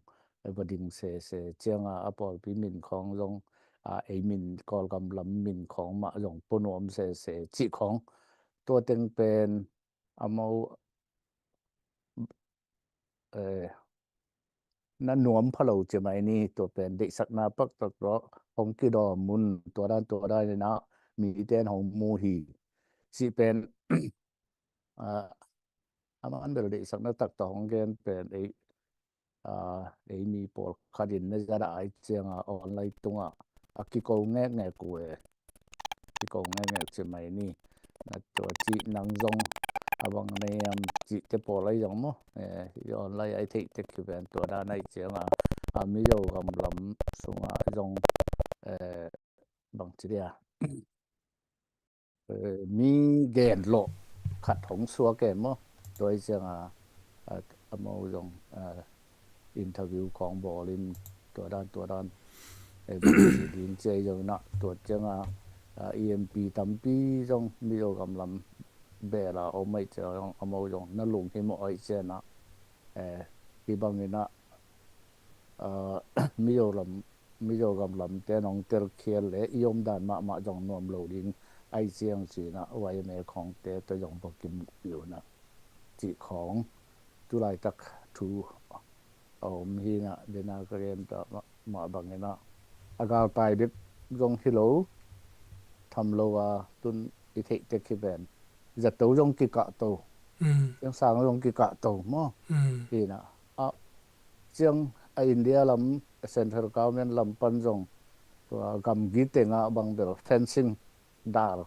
va ding sese cianga a pawlpi min khawng zong a, ei min, Kawlgam lam min khawng mah zong pua nuam sese cih khawng. Tua teng pen a mo, eh, na nuam pha lo ci mai ni. Tua pen deihsakna paktak tawh hong kidawm mun, tua dan tua dan ina miten hong mu hi. Cih pen a, a man bel deihsakna tak tawh hong gen pen ei a, ei mi pawlkhat in na zat a ai cianga online tungah a kiko ngekngek uh e. Kiko ngekngek ci mai ni. Na tua cih nang zong a bang nei am cihte pawl ahi zong maw? Eh, i online ai theih tek hi ven tua dan ahi cianga a, Mizo gam lam sungah zong, eh, bang ci dia, eh, mi genlawh khat hong suak e maw? Tua ahi cianga a, a mo zong a, interview khawng bawlin tua dan tua dan, eh, bang ci ding ci ahi zong na tua cianga a, E M P tampi zong Mizo gam lam bela om ahi cianga zong a mo zong na lunghimawh ahi cianga, eh, hi bangina a, Mizo lam, Mizo gam lamte nong telkhial le i omdan mahmah zong nuam lo ding ahi ciang cina Y M A khawngte tawh zong va kimuhpih uh na cih khawng tulaitak thu a om hi na dena ka gen ta mah, mah bangina a galtai bek zong hi lo tham lo a tun i theih tek hi ven zato zong kikah to. Mm. Ciang sang zong kikah to maw? Mm. Hi na a ciang a India lam, central government lam pan zong tua gamgi tengah bang bel fencing dal,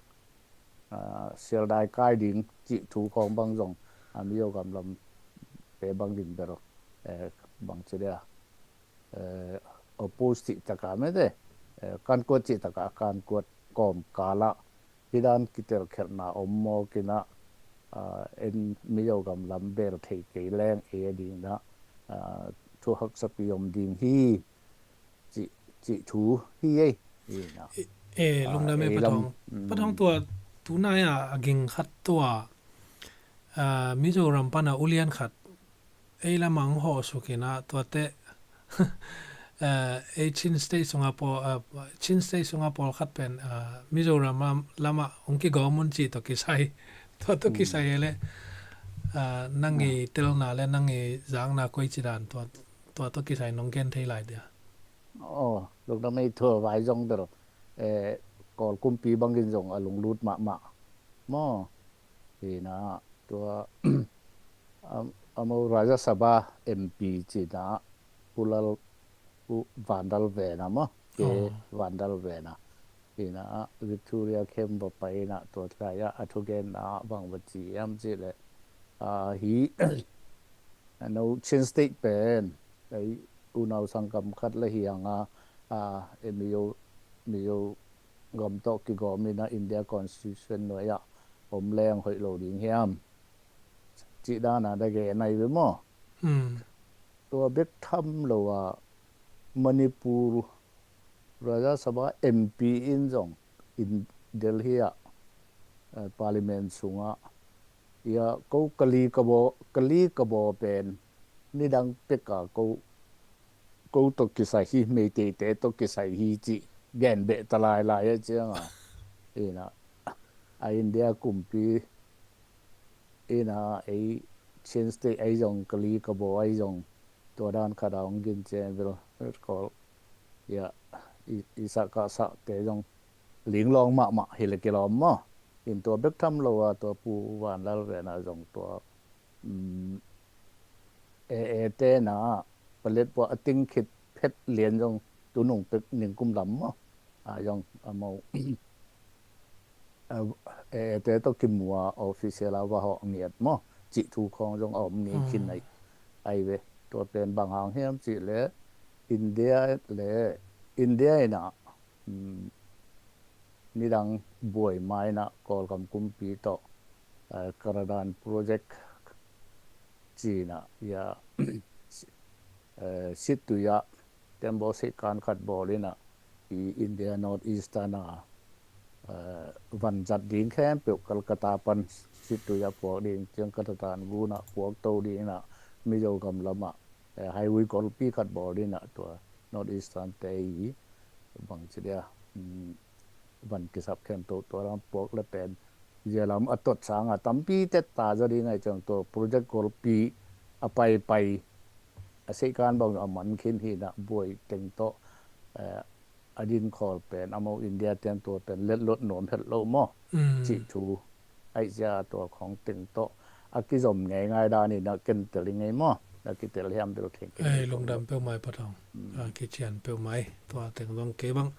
a, sialdai kai ding cih thu khawng bang zong a, Mizo gam lam te bangin bel, eh, bang ci dia, eh, oppose cih taka mete, eh, kankuat cih taka kankuat kawmkala hi dan kitelkhelhna om mawkina, a, en Mizo gam lam bel thei kei leng e dingna, a, thu haksapi om ding hi cih, cih thu hi ei. Hi na. E, e, a, lungdam e, ei lam, Pathawng. Mm. Pathawng tua tunai a, a ging khat tua, a, Mizoram pana ulian khat ei lamah hong hawh sukinah tuate, eh, ei Chin State sunga pawl, eh, Chin State sunga pawlkhat pen, eh, Mizoram lam, lamah hong kigawm un cih tawh kisai. Tua tawh kisai hele, eh, nang i telna le nang i zakna koi cidan tua, tua tawh kisai nong gen thei lai dia. Aw, lungdam ei tua vai zong bel, eh, Kawl kumpi bangin zong a lunglut mahmah maw? Hi na tua, am, amo Rajya Sabha M P cina Pu Lal, Pu Van Dal Vena maw? Ke Van Dal Vena. Hi na Victoria khawng va pai na tua tlai a, a thugenna bang va ci am ci le, a, hi a no Chin State pen ei unau sanggam khat la hi hanga, a, e Mizo, Mizo gam tawh kigawm ina India Constitution nuai ah om leng hoih lo ding hiam cih dana da gen ai ve maw? Hmm. Tua bek tham lo a Manipur Rajya Sabha M P in zong in Delhi ah, eh, Parliament sungah ia ko kali kabo, kali kabo pen nidang peka ko, ko tawh kisai hi, Meiteite tawh kisai hi cih gen beh ta lailai a cianga. Ina a India kumpi ina ei Chin State ei zong kali kabo ei zong tua dan khat a hong gin cian vel kol ia i, i sah ka sahte zong linglawng mahmah hi le kilawm maw. In tua bek tham lo a, tua Pu Van Lal Ven a zong tua, um, e e te na palet pua a ting khit phet lian zong tunung pek ningkum lam maw. A zong a mau e e te to kimu a official a va hawh ngiat maw. Cih thu khawng zong a om ngei khin ai, ai ve. Tua pen bang hang hiam cih le India le India ina, um, nidang buai maina Kawlgam kumpi tawh, eh, Karadan Project cina ya, eh, Situya tembaw sikan khat bawlina i India North Eastern a, eh, van zat ding khempeuh Calcutta pan Situya puak ding ciang Karadan guna puak to dingna Mizo gam lama, eh, highway golpi khat bawlina tua North Eastern te i bang ci dia, um, van kisap khempeuh tua lam puak le pen zia lam a tot sanga tampi tetta zaw ding ai ciang tua project golpi a paipai a seikan bang a man khin hina buai teng tawh, eh, a din khawl pen amau India tiang tua pen letlot nuam het lo maw. Cih thu ai zia tua khawng teng tawh a kizom ngeingai danin a ken tel i ngei maw. A kitel hiam bel kheng keng ei, lungdam peuhmai Pa Thawng. A kician peuhmai tua teng zong kei bang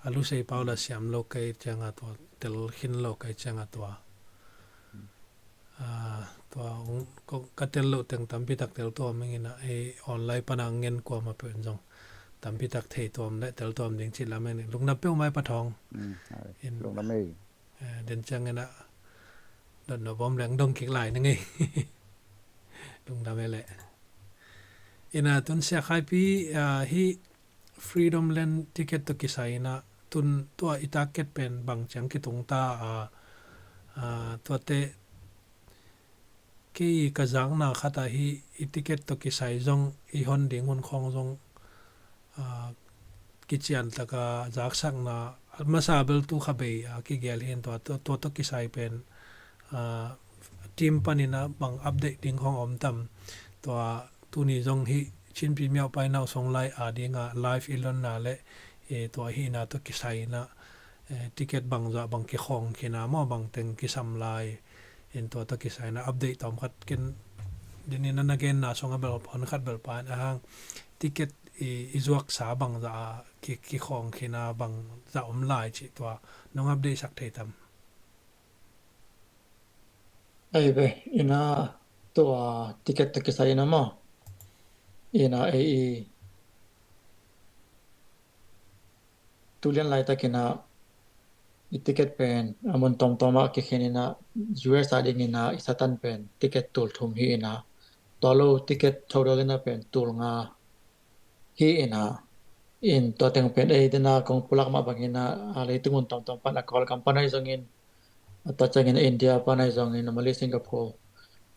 a lusei pau la siam lo kei cianga tua tel khin lo kei cianga tua, a, tua ka tel lo teng tampi tak tel tuam ing ina ei online pana ngen kuama peuh in zong tampi tak thei tuam le tel tuam ding cih lam ing. Lungdam peuhmai Pa Thawng. Lungdam ei. Eh, den ciang ina dot no bom leng dong kik lai ni ngei. Lungdam e le. Ina tun Sia Khai Pi, ah, hi Freedom Land ticket to kisai ina tun tua i target pen bang ciang kitung ta, ah, ah, tuate kei ka zakna khat ah hi i ticket to kisai zong i hon ding hun khawng zong, ah, kician taka zaksakna masa bel tu kha bei a kigel hin tua, tua, tua to kisai pen, ah, team panina bang update ding khawng om tam tua tuni zong hi Chin Pi Miau Pai Nau Song Lai a dinga live i lonna le, eh, tua hina to kisai ina, eh, ticket bangzah bang kikhawng khina maw bang teng kisam lai in tua to kisai ina update tawm khat ken dinin a na genna song a bel pon khat bel pan a hang ticket i, i zuaksa bangzah a ki, kikhawng khina bangzah om lai cih tua nong update sak thei tam. Ai ve, ina tua ticket to kisai ina maw. Ina ei i tulian laitak ina i ticket pen a mun tawmtawm ah kikhen ina U S a ding ina i satan pen ticket tul thum hi ina tua lo ticket total ina pen tul nga hi ina in tua teng pen ei dina kong pulak mah bang ina a leitung mun tawmtawm pan a Kawlgam pan ai zongin a tua ciangin India pan ai zongin a Malaysia Singapore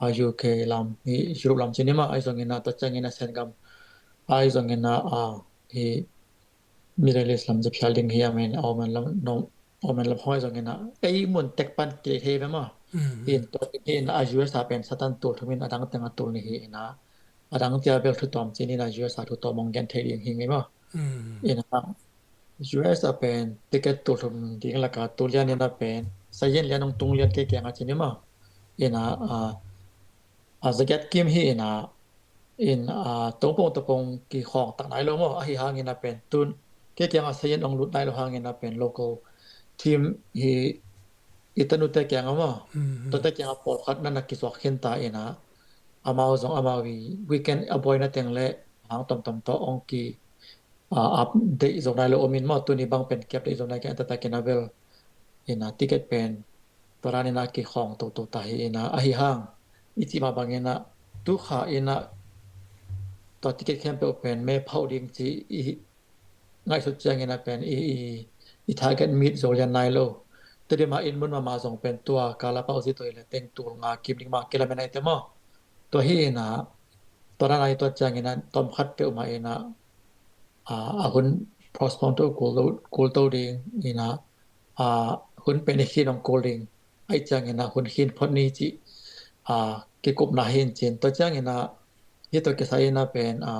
a U K lam hi Europe lam cini mah ai zongin a tua ciangin a Sengam ai zongin a hi Middle East lam zia phial ding hi a men a Oman lam no Oman lam hoi zongin a ei mun tek pan kei thei ve maw. In tua hi ina a U S a pen satan tul thum in a dang teng a tul ni hi ina a dang tia bel thu tawm cini ina U S a thu tawm ong gen thei ding hi ngei maw. Ina U S a pen ticket tul thum ding laka tul lian ina pen sayin lian ong tung lian kei kianga cini maw. Ina a, a zagiat kim hi ina in, a, tongpong topong kikhawng tak nai lo maw ahi hangin a pen tun kei kianga sayin ong lut nai lo hangin a pen local team hi i tanute kianga maw. Tuate kianga pawlkhat nana kisuak khin ta ina amau zong amau i weekend a buaina teng le hang tomtom tawh ong ki, a, update zo nai lo om in maw tuni bang pen ki update zo nai kei an tatakin a bel ina ticket pen tua dan ina kikhawng toto ta hi ina ahi hang i cih mah bang ina tu kha ina tua ticket khempeuh pen me phauh ding ci i ngaihsut ciang ina pen i, i, i target meet zo lian nai lo. Tedi mah in mun mama zong pen tua kala pau zi toi le teng tul nga kim ding mah kilamen ai te maw. Tua hi ina tua dan ai tua ciang ina tawm khat peuh mah ina a, a hun postpone to kul to, kul to ding ina, a, hun pen i khin ong kul ding ai ciang ina hun khin phot ni cih, a, kikupna hin cin tua ciang ina hi to kisai ina pen, a,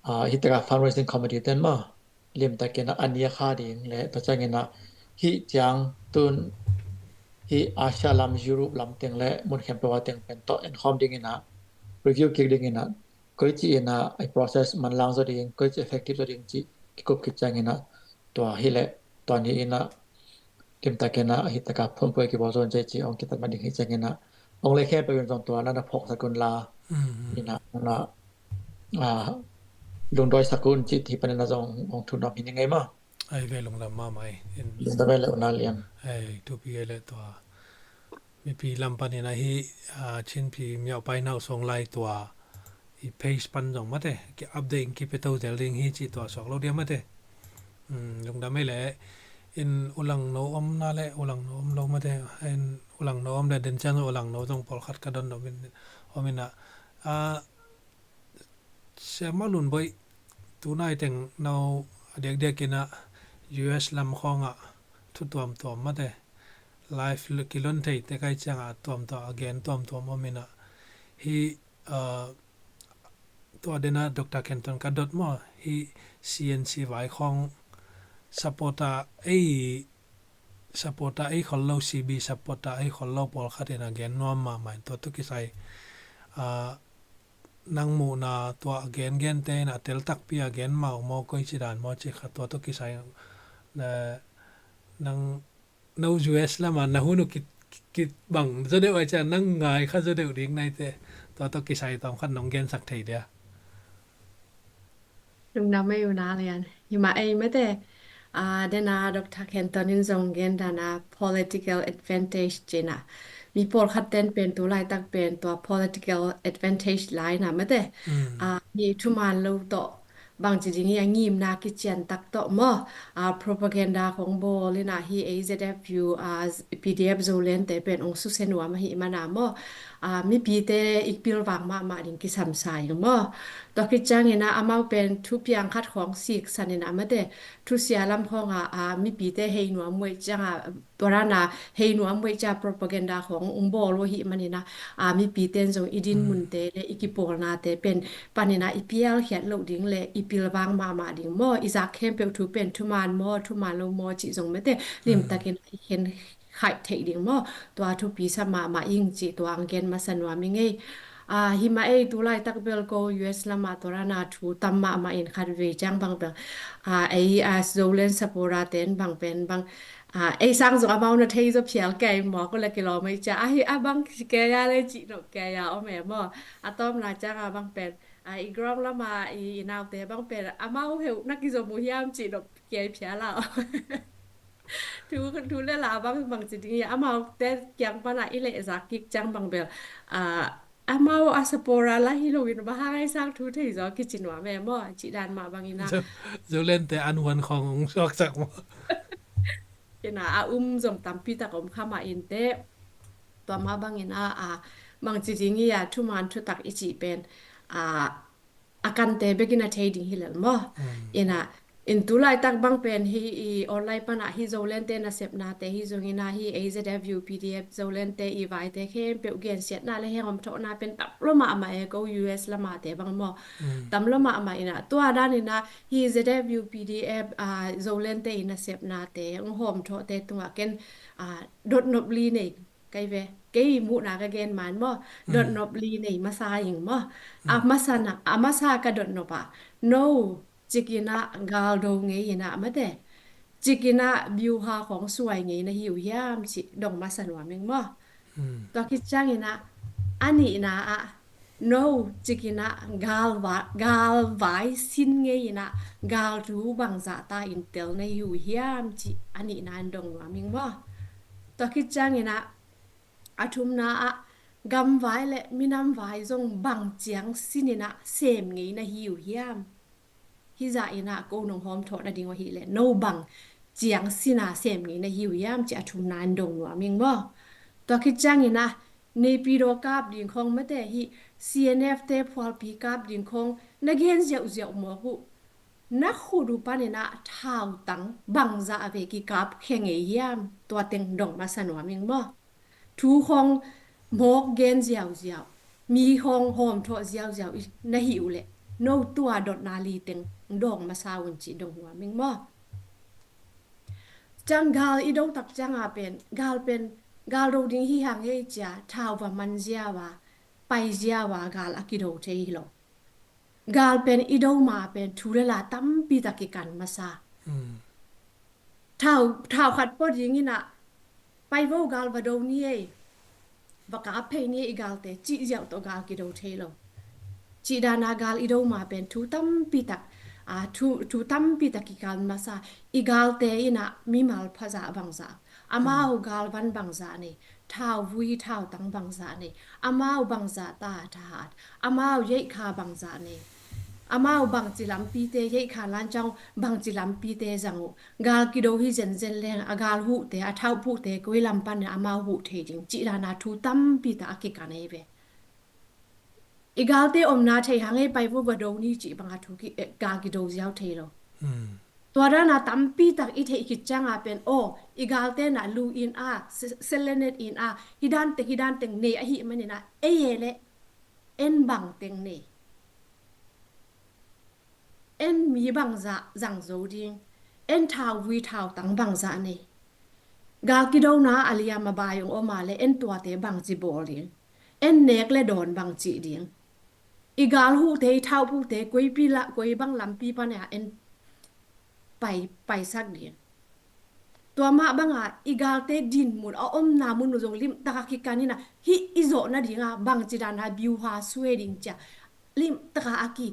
a, hi taka fundraising committee ten maw limtakin ah a nia kha ding le tua ciangin ah hih ciang tun hih Asia lam, Europe lam teng le mun khempeuh a teng pen tawh enkhawm dingin ah review kik dingin ah koi ci in ah i process manlang zaw ding, koi ci effective zaw ding cih kikup khit ciangin ah tua hi le tua ni in ah limtakin ah hih taka phunphuai kibawl zaw in ci ci hong kitat ma ding hi ciangin ah hong le khempeuh in zong tua na na phawksak un la in ah na ah, lungdawi sak un cih ti panin a zong hong thu nuam hi ni ngei maw? Ai ve lungdam mahmah ei. In lungdam ei le una lian. Ai thupi ei le tua. Mipi lam panin ahi, ah, Chinpi miau pai nau song lai tua. I page pan zong mate, ki update in ki pe to zel ding hi cih tua suak lo dia mate. Hmm, lungdam ei le, in ulang no om na le, ulang no om lo mate, in ulang no om le, den ciang ulang no zong pawlkhat ka don om in, om in ah, ah, Sia Mah Lun Boih, tunai teng no a diakdiak in ah U S lam khawng ah thu tuamtuam mate live kilon thei te kai ciang ah tuamtuam a gen tuamtuam om in ah hi, ah, tua den ah Doctor Kenton ka dot maw hi C N C vai khawng supporter ei supporter ei khol lo, C B supporter ei khol lo pawlkhat in a gen nuam mahmah in tua tu kisai, ah, nang muhna tua a gen gen te in a tel takpi a gen mau maw koi ci dan maw ci kha tua tu kisai, eh, nang no U S lama na hun uh ki, ki, ki bang zaw deuh ai ciang nang ngai kha zaw deuh ding nai te tua tu kisai tawm khat nong gensak thei dia. Lungdam ei una lian. Hi mah ei mate, ah, den a Doctor Kenton in zong gen dan a political advantage ci in ah mi pawlkhat ten pen tu laitak pen tua political advantage la in ah mate, ah, hi thuman lo tawh bangci ding hi a ngimna kician tak tawh maw, ah, propaganda khong bawl in ah hi A Z F U, ah, P D F Zoland te pen ong susia nuam ahih man a maw, ah, mipite i pilvang mahmah ding kisam sa ing maw. Tua khit ciangin ah amau pen thupiang khat khawng siksan in ah mate thusia lam khawng ah, ah, mipite hei nuam muaih ciang ah, tua dan a hei nuam muaih ciang propaganda khawng ong bawl uh ahih manin ah, ah, mipite in zong i dinmunte le i kipawlnate pen panin ah i pialkhiat loh ding le i pilvang mahmah ding maw, i zak khempeuh thu pen thuman maw thuman lo maw cih zong mate limtakin i khen khaih theih ding maw, tua thupi sa mahmah ing cih tua ang gen masa nuam ing ei. Ah, hi mah ei tu laitak bel ko U S lama tua dan a thu tam mahmah in khat vei ciang bang bel, ah, ei, ah, Zoland supporter ten bang pen bang, ah, ei sang zong amau na thei zaw phial kei maw ko le kilawm ei ciang ahi a bang kei a le cih nop kei a om e maw. A tawmna ciang a bang pen, ah, i ground lama i, i naute bang pen amau heuh na kizom uh hiam cih nop kei phial a. Thu, thu le la bang bangci ding hi a, amaute kiang pana i lehzak kik ciang bang bel, ah, amau a supporter la hi loin bang hang ai sang thu thei zaw kici nuam e maw, cih dan mah bangin ah. Zo, Zoland te an huan khawng ong suaksak maw. Ina a um zong tampi tak om kha mah in teh. Tua mah bangin ah, ah, bangci ding hi a, thuman thutak i cih pen, ah, a kante bekin a thei ding hi lel maw. Ina, in tu laitak bang pen hi i online panah hi Zoland te nasepnate hi zongin ah hi A Z F U P D F Zoland te i vaite khempeuh gensiatna le hehawm thawhna pen tam lua mahmah e ko U S lamate bang maw. Tam lua mahmah ina tua danin ah hi Z F U P D F, ah, Zoland te i nasepnate hong hawm thawhte tungah ken, ah, dotnop li nei kai ve, kei muhna ka gen man maw, dotnop li nei masa ing maw. A masa na, a masa ka dotnop ah no cikin ah galdo ngei in ah mate, cikin ah biuha khawng suai ngei na hi uh hiam cih dong masa nuam ing maw. Tua khit ciangin ah a nihna ah no cikin ah galva, galvai sin ngei in ah galthu bangzah ta in tel na hi uh hiam cih a nihna in dong nuam ing maw. Tua khit ciangin ah a thumna ah gamvai le minamvai zong bang ciang sin in ah sem ngei na hi uh hiam. Hi zah in ah ko nong hawm thawh na ding uh ahih leh no bang ciang sin a sem ngei na hi uh hiam cih a thumna in dong nuam ing maw. Tua khit ciangin ah Naypyidaw kap ding khawng mate hi C N F te phualpi kap ding khawng na gen ziauziau mawk uh. Na khut uh panin ah thautang bangzah a ve kikap khia ngei hiam, tua teng dong masa nuam ing maw. Thu khawng mawk gen ziauziau, mi khawng hawm thawh ziauziau i na hi uh leh No tua dotna li teng dawng masa un cih dong nuam ing maw? Ciang gal i do tak cianga pen, gal pen, gal do ding hi hang hei cia, thau va man ziau a, pai ziau a, gal a kido thei hi lo. Gal pen i do ma pen thu le la tampi tak kikan masa. Thau, thau khat pua dingin ah, pai vo, gal va do ni ei, va kap phei ni ei i galte, cih ziau tawh gal kido thei lo. Cih dana gal i do ma pen thu tampi tak, a, thu, thu tampi tak kikan masa. I galte in ah mimal phazah bangzah, amau galvan bangzah nei, thau vui thau tang bangzah nei, amau bangzah ta thahat, amau yeikha bangzah nei, amau bangci lampite, yeikha lan ciang bangci lampite zang uh. Gal kido hi zenzen leng a gal huhte, a thau puhte koi lam pan amau huh thei ding cih dana thu tampi tak a kikan ei ve. I galte omna thei hang ei, pai vo va do ni cih banga thu ki, eh, gal kido ziau thei lo. Tua dana tampi tak i theih khit cianga pen, aw, i galte na lu in a, se-, selenet in a, hi dan teng, hi dan teng nei ahih manin ah, ei e le, en bang teng nei. En mi bangzah zang zo ding, en thau vui thau tang bangzah nei. Gal kidona a liam a bai ong om a le, en tuate bangci bawl ding, en nek le dawn bangci ding. I gal huhte, i thau puhte koi pi la, koi bang lampi pan a en pai, paisak ding. Tua mah banga i galte din mun, a omna mun uh zong limtaka kikan in ah, hih i zawh nadinga bangci dana biuha suai ding cia, limtaka a ki,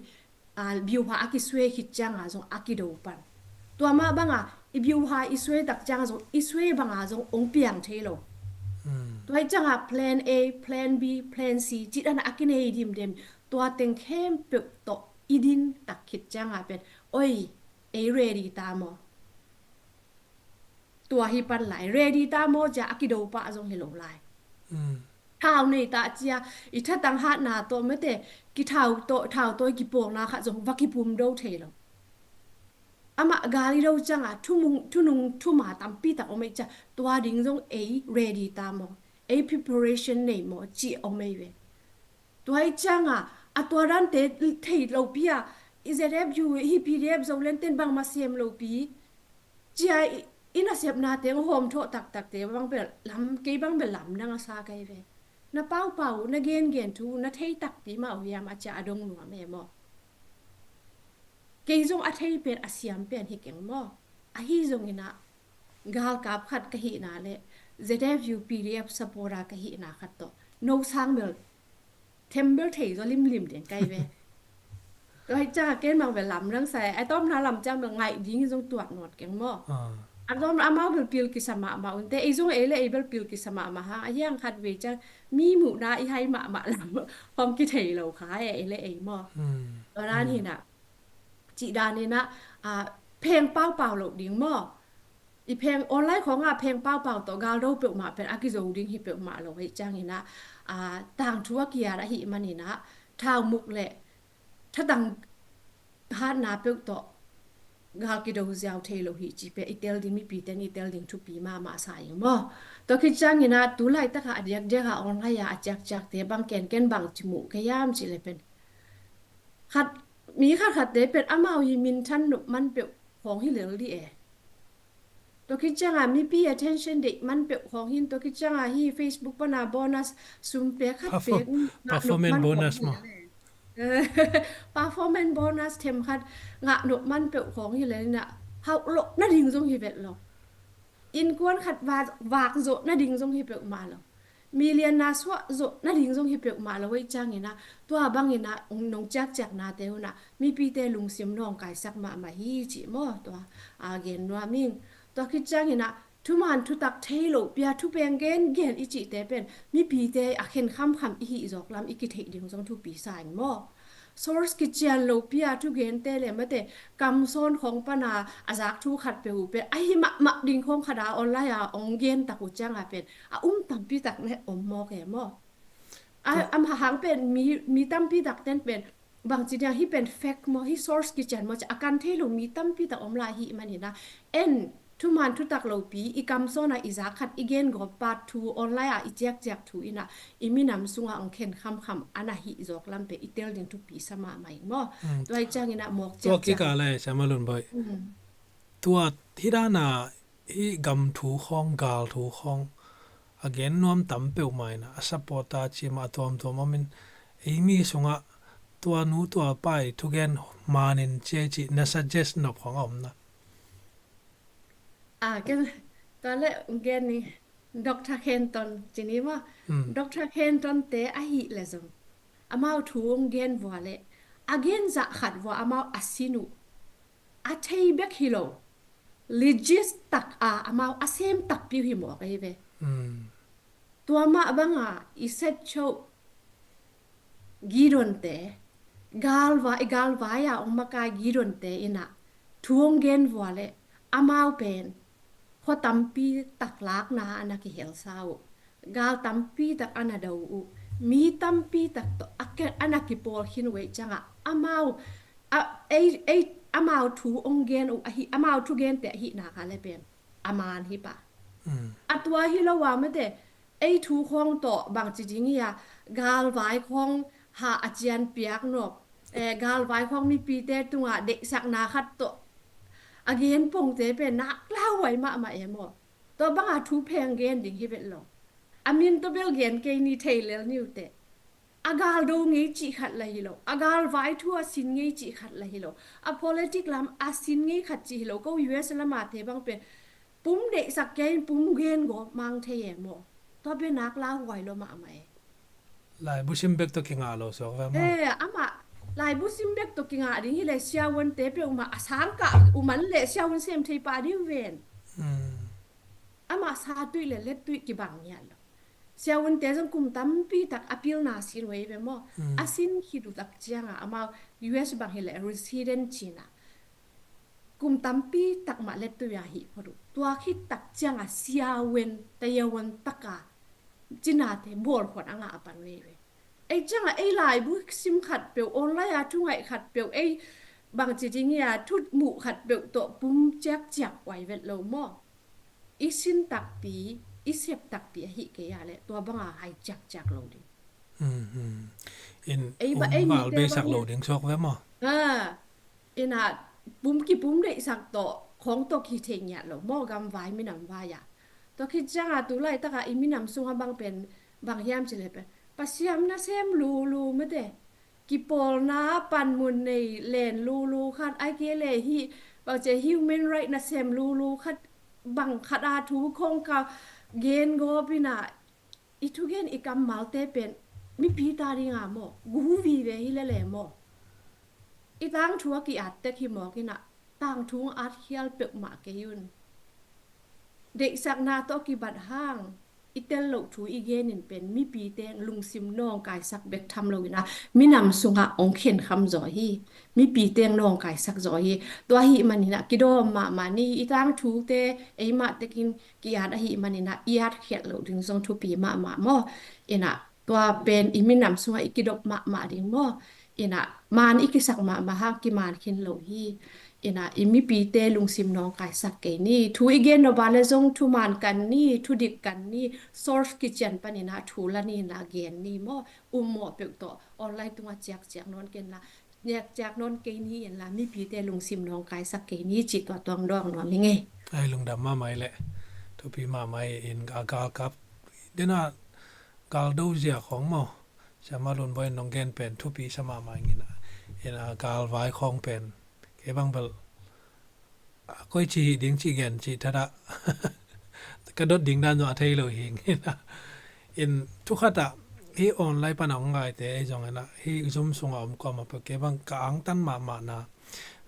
a, biuha a kisuai khit cianga zong a kido pan. Tua mah banga i biuha i suai tak cianga zong, i suai banga zong ong piang thei lo. Tua hi cianga plan A, plan B, plan C cih dana a kinei dimdem. Tua teng khempeuh tawh i din tak khit cianga pen, oi, ei ready ta maw? Tua hi pan lai, ready ta maw cia a kido pah zong hi lo lai. Thau nei ta cia, i thatang hatna tawh mate, kithau tawh, thau tawh i kipawlna khat zong va kipum do thei lo. Amah gal i do cianga, thumung, thunung thuma tampi tak om ei cia, tua ding zong ei ready ta maw? Ei preparation nei maw? Cih om ei ve. Tua hi cianga, a tua dante thei lopi a, i Z F U, hi P D F Zoland ten bangmah sem lopi cia, i, i nasepna teng hawm thawh taktakte bang bel lam, kei bang bel lam nang a sa kai ve. Na paupau, na gengen thu, na thei takpi mah uh hiam a cia a dong nuam e maw? Kei zong a thei pen, a siam pen hi keng maw? Ahi zongin ah, galkap khat ka hihna le Z F U P D F supporter ka hihna khat tawh no sang bel thembel thei zaw limlim ding kai ve. Tua hi ciang a ken mang bel lam nang sa e, a tawpna lam ciang bel ngaih ding zong tuak nawt keng maw? A tawpna amau bel pil kisa mahmah unte, ei zong ei le ei bel pil kisa mahmah hang, a hiang khat ve ciang mi muhna i hai mahmah lam hong kithei lo kha e, ei le ei maw? Tua dan hi na. Cih dan in ah, a, pheng paupau loh ding maw? I pheng online khawngah pheng paupau tawh gal do peuhmah pen a kizo ding hi peuhmah lo hi ciangin ah, a, tangthu a kiat ahih manin ah, thau muk le thatang hatna peuh tawh gal kido ziau thei lo hi cih pen i tel ding, mipi ten i tel ding thupi mahmah sa ing maw? Tua khit ciangin ah, tu laitakah a diakdiakah online ah a ciakciakte bang kenken bang ci muh ka hiam cih le pen khat, mi khatkhatte pen amau hi minthan nop man peuh khawng hi lel dih e. Tua khit cianga mipi attention deih man peuh khawng hin, tua khit cianga hi Facebook pana bonus sum pek khat pek ngah nop man khawng hi lel e. Performance bonus them khat ngah nop man peuh khawng hi lel in ah, hauh loh nading zong hi vet lo. Innkuan khat va-, vak zawh nading zong hi peuhmah lo. Milianna suah zawh nading zong hi peuhmah lo ei ciangin ah, tua bangin ah nong ciakciaknate hun ah mipite lungsim nawngkaisak mahmah hi cih maw? Tua a gen nuam ing. Tua khit ciangin ah thuman thutak thei lopi a thupeng gengen i cihte pen mipite a khen khamkham i hih zawk lam i kitheih ding zong thupi sa ing maw? Source kician lopi a thugente le mate kamsawn khawng pana a zak thu khat peuh uh pen ahi mahmah ding khawng khat a online a ong gen tak uh cianga pen a um tampi tak le om mawk e maw? A, a hang pen mi, mi tampi tak ten pen bangci diang hi pen fact maw, hi source kician maw ci a kan thei lo mi tampi tak om lai hi manin ah, en thuman thutak lopi i kam sawnah i zak khat i gen gawp pat thu online ah i ciakciak thu inah i minam sungah hong khen khamkham a na hih zawk lam pen i tel ding thupi sa mahmah in maw? Tua i ciangin ah mawk ciakciak. Tua kikah le Siama Lun Bawi, tua hih dana hih gam thu khawng, gal thu khawng a gen nuam tam peuhmah inah a supporter cih mah a tuamtuam om in, ei mi sungah tua nu tua pa i thugen manin ciai cih na suggest nop khawng a om na? A, ken tua le gen ni, Doctor Khenton ci ni maw? Doctor Khenton te ahih le zong amau thu hong gen vua le a gen zah khat vua amau a sin uh a thei bek hi lo, legit tak a amau a sem takpi uh hi mawk ei ve. Tua mah banga i set choh Gideonte, galvai, i galvai a hong makai Gideonte inah thu hong gen vua le amau pen khua tampi tak lakna a na kihelsa uh, gal tampi tak a na do uh, mi tampi tak tawh a ke-, a na kipawl khin uh ei ciangah amau a, ei, ei, amau thu hong gen uh ahi, amau thugente ahihna kha le pen a man hi pah. A tua hi lo a mate, ei thu khawng tawh bangci ding hi a, galvai khawng ha a cian piak nop, eh, galvai khawng mipite tungah deihsakna khat tawh a gen pongte pen nak lauhuai mahmah e maw? Tua banga thu pheng gen ding hi vet lo. A min tawh bel gen kei ni thei lel ni uh teh. A galdo ngei cih khat la hi lo, a galvai thu a sin ngei cih khat la hi lo, a politic lam a sin ngei khat cih hi lo. Ko U S lamate bang pen pum deihsak kei in pum gen gawp mang thei e maw? Tua pen nak lauhuai lo mahmah e. Laibu sim bek tawh kingah lo suak ve maw? Eh, amah laibu sim bek tawh kingah ding hi le siavuante peuhmah a sangkah uh man le siavun sem thei pah ding uh ven. Amah satuih le lettuih kibang ngiat lo. Siavunte zong kum tampi tak a pilna sin uh ei ve maw? A sin khit uh tak ciangah amau U S bang hi le resident cina kum tampi tak mah lettuih a hih phot uh. Tua khit tak ciangah siavun tayawon taka cinate bawlkhuan a ngah a pan uh ei ve. Ei ciangah ei laibu sim khat peuh, online a thu ngaih khat peuh, ei bangci ding hi a thu muh khat peuh tawh pum ciakciak uai vet lo maw? I sin takpi, i sep takpi ahi kei a le tua banga hai ciakciak lo ding. In ei ba, um ei val mite beisak bang lo hi ding suak ve maw? Ha, ina pum kipum deihsak tawh khawng tawh kithei ngiat lo maw, gamvai minam vai a. Tua khit cianga tu laitaka i minam sunga bang pen bang hiam cih le pen Pasian nasem lulu mate, kipawlna panmun nei len lulu khat, ai kei le hih bangci human right nasem lulu khat, bang khat a thu khawng ka gen gawp ina i thugen i kammalte pen mipi ta dinga maw, gu vive hi lele maw? I tangthu a ki-at tek hi mawk ina tangthu at khial peuhmah kei un. Deihsakna tawh kibat hang i tel loh thu i genin pen mipite lungsim nawngkaisak bek tham lo ina minam sungah ong khenkham zaw hi. Mipite nawngkaisak zaw hi. Tua hi manina kidawm mahmah ni, i tangthute eimah tekin ki-at ahi manina i at khiat loh ding zong thupi mahmah maw? Ina tua pen i minam sungah i kidop mahmah ding maw? Ina man i kisak mahmah hang kiman khin lo hi. Ina i mipite lungsim nawngkaisak kei ni. Thu i gen nop a le zong thuman kan ni, thudik kan ni, source kician panina thu la ni na gen ni maw? Um mawh peuh tawh online tunga ciakciak nawn kenla, ciakciak nawn kei ni inla mipite lungsim nawngkaisak kei ni cih tua tuang dawng nuam hi ngei. Ai lungdam mahmah i le thupi mahmah in a galkap dena galdo zia khawng maw? Siama Lunbawi in nong gen pen thupi sa mahmah ing ina, ina galvai khawng pen kei bang bel a koi ci hih ding ci gen ci thada ka dot ding dan zong a thei lo hing ina. In thukhata hi online pana ong ngaite ei zong ina hi Zoom sunga om kawma pe kei bang ka angtan mahmahna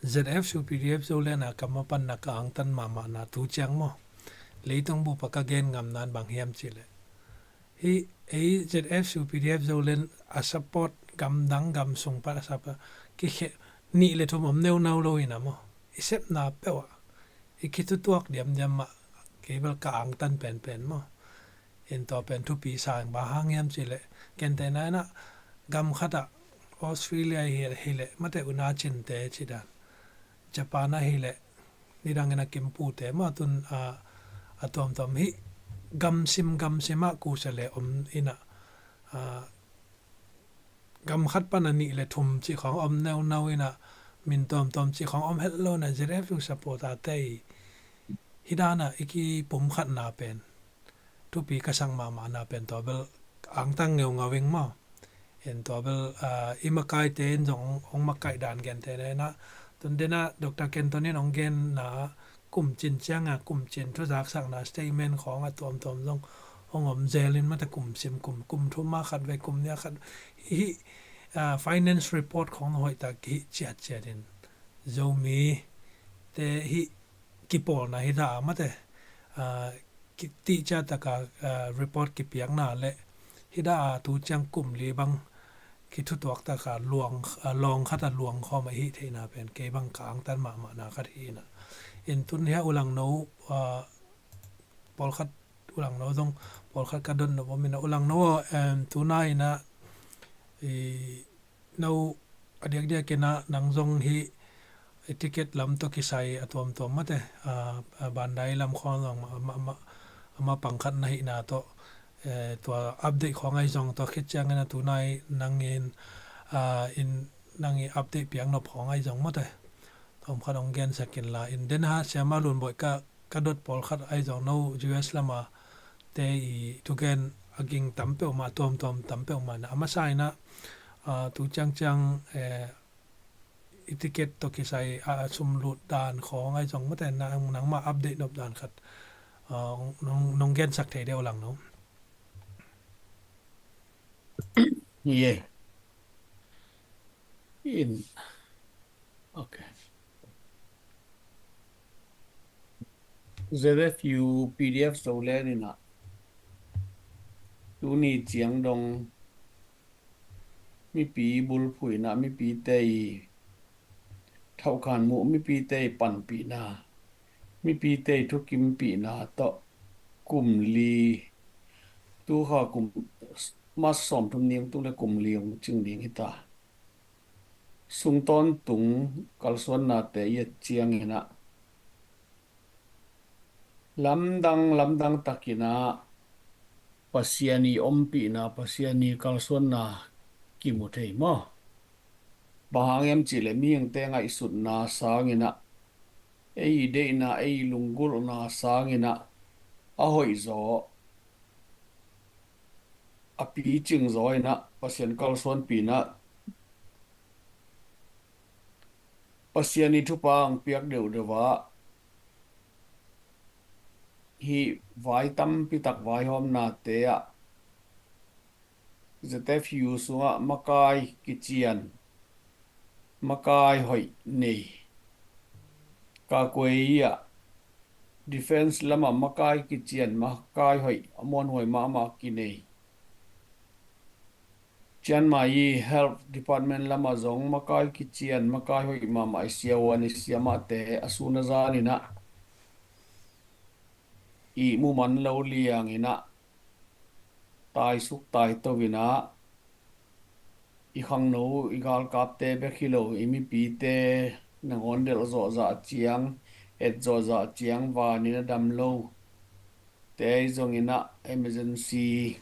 Z F su P D F Zoland a kama panna ka angtan mahmahna tu ciang maw? Leitung bupa ka gen ngam nan bang hiam ci le hi ei Z F su P D F Zoland a support gamdang gamsung pa a support kikhe nih le thum om neunau lo ina maw? I sepna peuh a i khitutuak diamdiam mah kei bel ka angtan penpen maw? In tua pen thupi sa ing bang hang hiam ci le kente naina gam khatah Australia hi, hi le mate una cinte ci dan Japan ahi le nidangin a kimpute mah tun a, a tuamtuam hih gamsim gamsim ah kusia le om inah, a, gam khat pan a nih le thum cih khawng om neunau inah, min tuamtuam cih khawng om het lo inah, Z F U supporter te i hih danah i kipumkhatna pen thupi ka sak mahmahna pen tua bel angtang ngeungau ing maw. In tua bel, ah, i makaite in zong hong makaih dan gente na inah, tun denah Doctor Kenton in hong genna kum cin cianga kum cin thuzaksakna statement khawng a tuamtuam zong hong om zel in mate, kum sim kum, kum thum a khat vei, kum nih a khat. Hih, ah, finance report khawng hoihtak hih ciatciat in Zomi te hih kipawlna hita a mate, ah, ki-, tihcia taka, ah, report kipiakna le hita a tu ciang kum li bang kithutuak taka luang, ah, lawng khat a luang khawm a hih theihna pen kei bang ka angtan mahmahna khat hi inah. In tun hia U Langno, ah, pawlkhat, U Langno zong pawlkhat ka dot nop om inah, U Langno, em, tuna inah i no a diakdiak inah nang zong hih i ticket lam tawh kisai a tuamtuam mate, a, a bandai lam khawng zong ma, ma, ma, ma pangkhat na hihna tawh, eh, tua update khawng ahi zong tua khit ciangin a tunai nangin, a, in nang i update piak nop khawng ahi zong mate, tawmkhat hong gensak inla in den ha siama lunbawih ka ka dot pawlkhat ahi zong no U S lama te i thugen a ging tam peuhmah, tuamtuam tam peuhmah na a masa inah, ah, tu ciangciang, eh, i ticket tawh kisai a sum lut dan khawng ahi zong mate na nangmah update nop dan khat, ah, nong, nong gensak thei deuh lang no. Ye. In. Ok. Z F U P D F Zoland inah tuni ciang dong mipi bulphuh inah mipite i thauhkhan muh, mipite i panpihna, mipite i thukimpihna tawh kum li, tu kha kum March sawmthum ni hong tung le kum li hong cing ding hita. Sung tawntung kalsuannate i et ciang inah lamdang lamdang tak inah Pasian i ompihna, Pasian i kalsuanna kimu thei maw? Bang hang hiam cihleh mihingte ngaihsutna sang inah, ei deihna, ei lunggulhna sang inah a hoihzaw, a picing zaw inah Pasian kalsuanpihna, Pasian i thupha hong piak deuhdeuh ah hih vai tampi tak vaihawmnate ah Z F U sungah makai kician, makai hoih nei. Kakuei ah defense lamah makai kician, makai hoih, a muanhuai mahmah kinei. Chiang Mai i health department lamah zong makai kician, makai hoih mahmah i siahuan i siamahte a sun a zan inah i muman lo liang inah taisuk taito inah i khangno i galkapte bek hi lo, i mipite nangawn delh zawhzah ciang, et zawhzah ciang vanin a dam lo te ahi zong inah emergency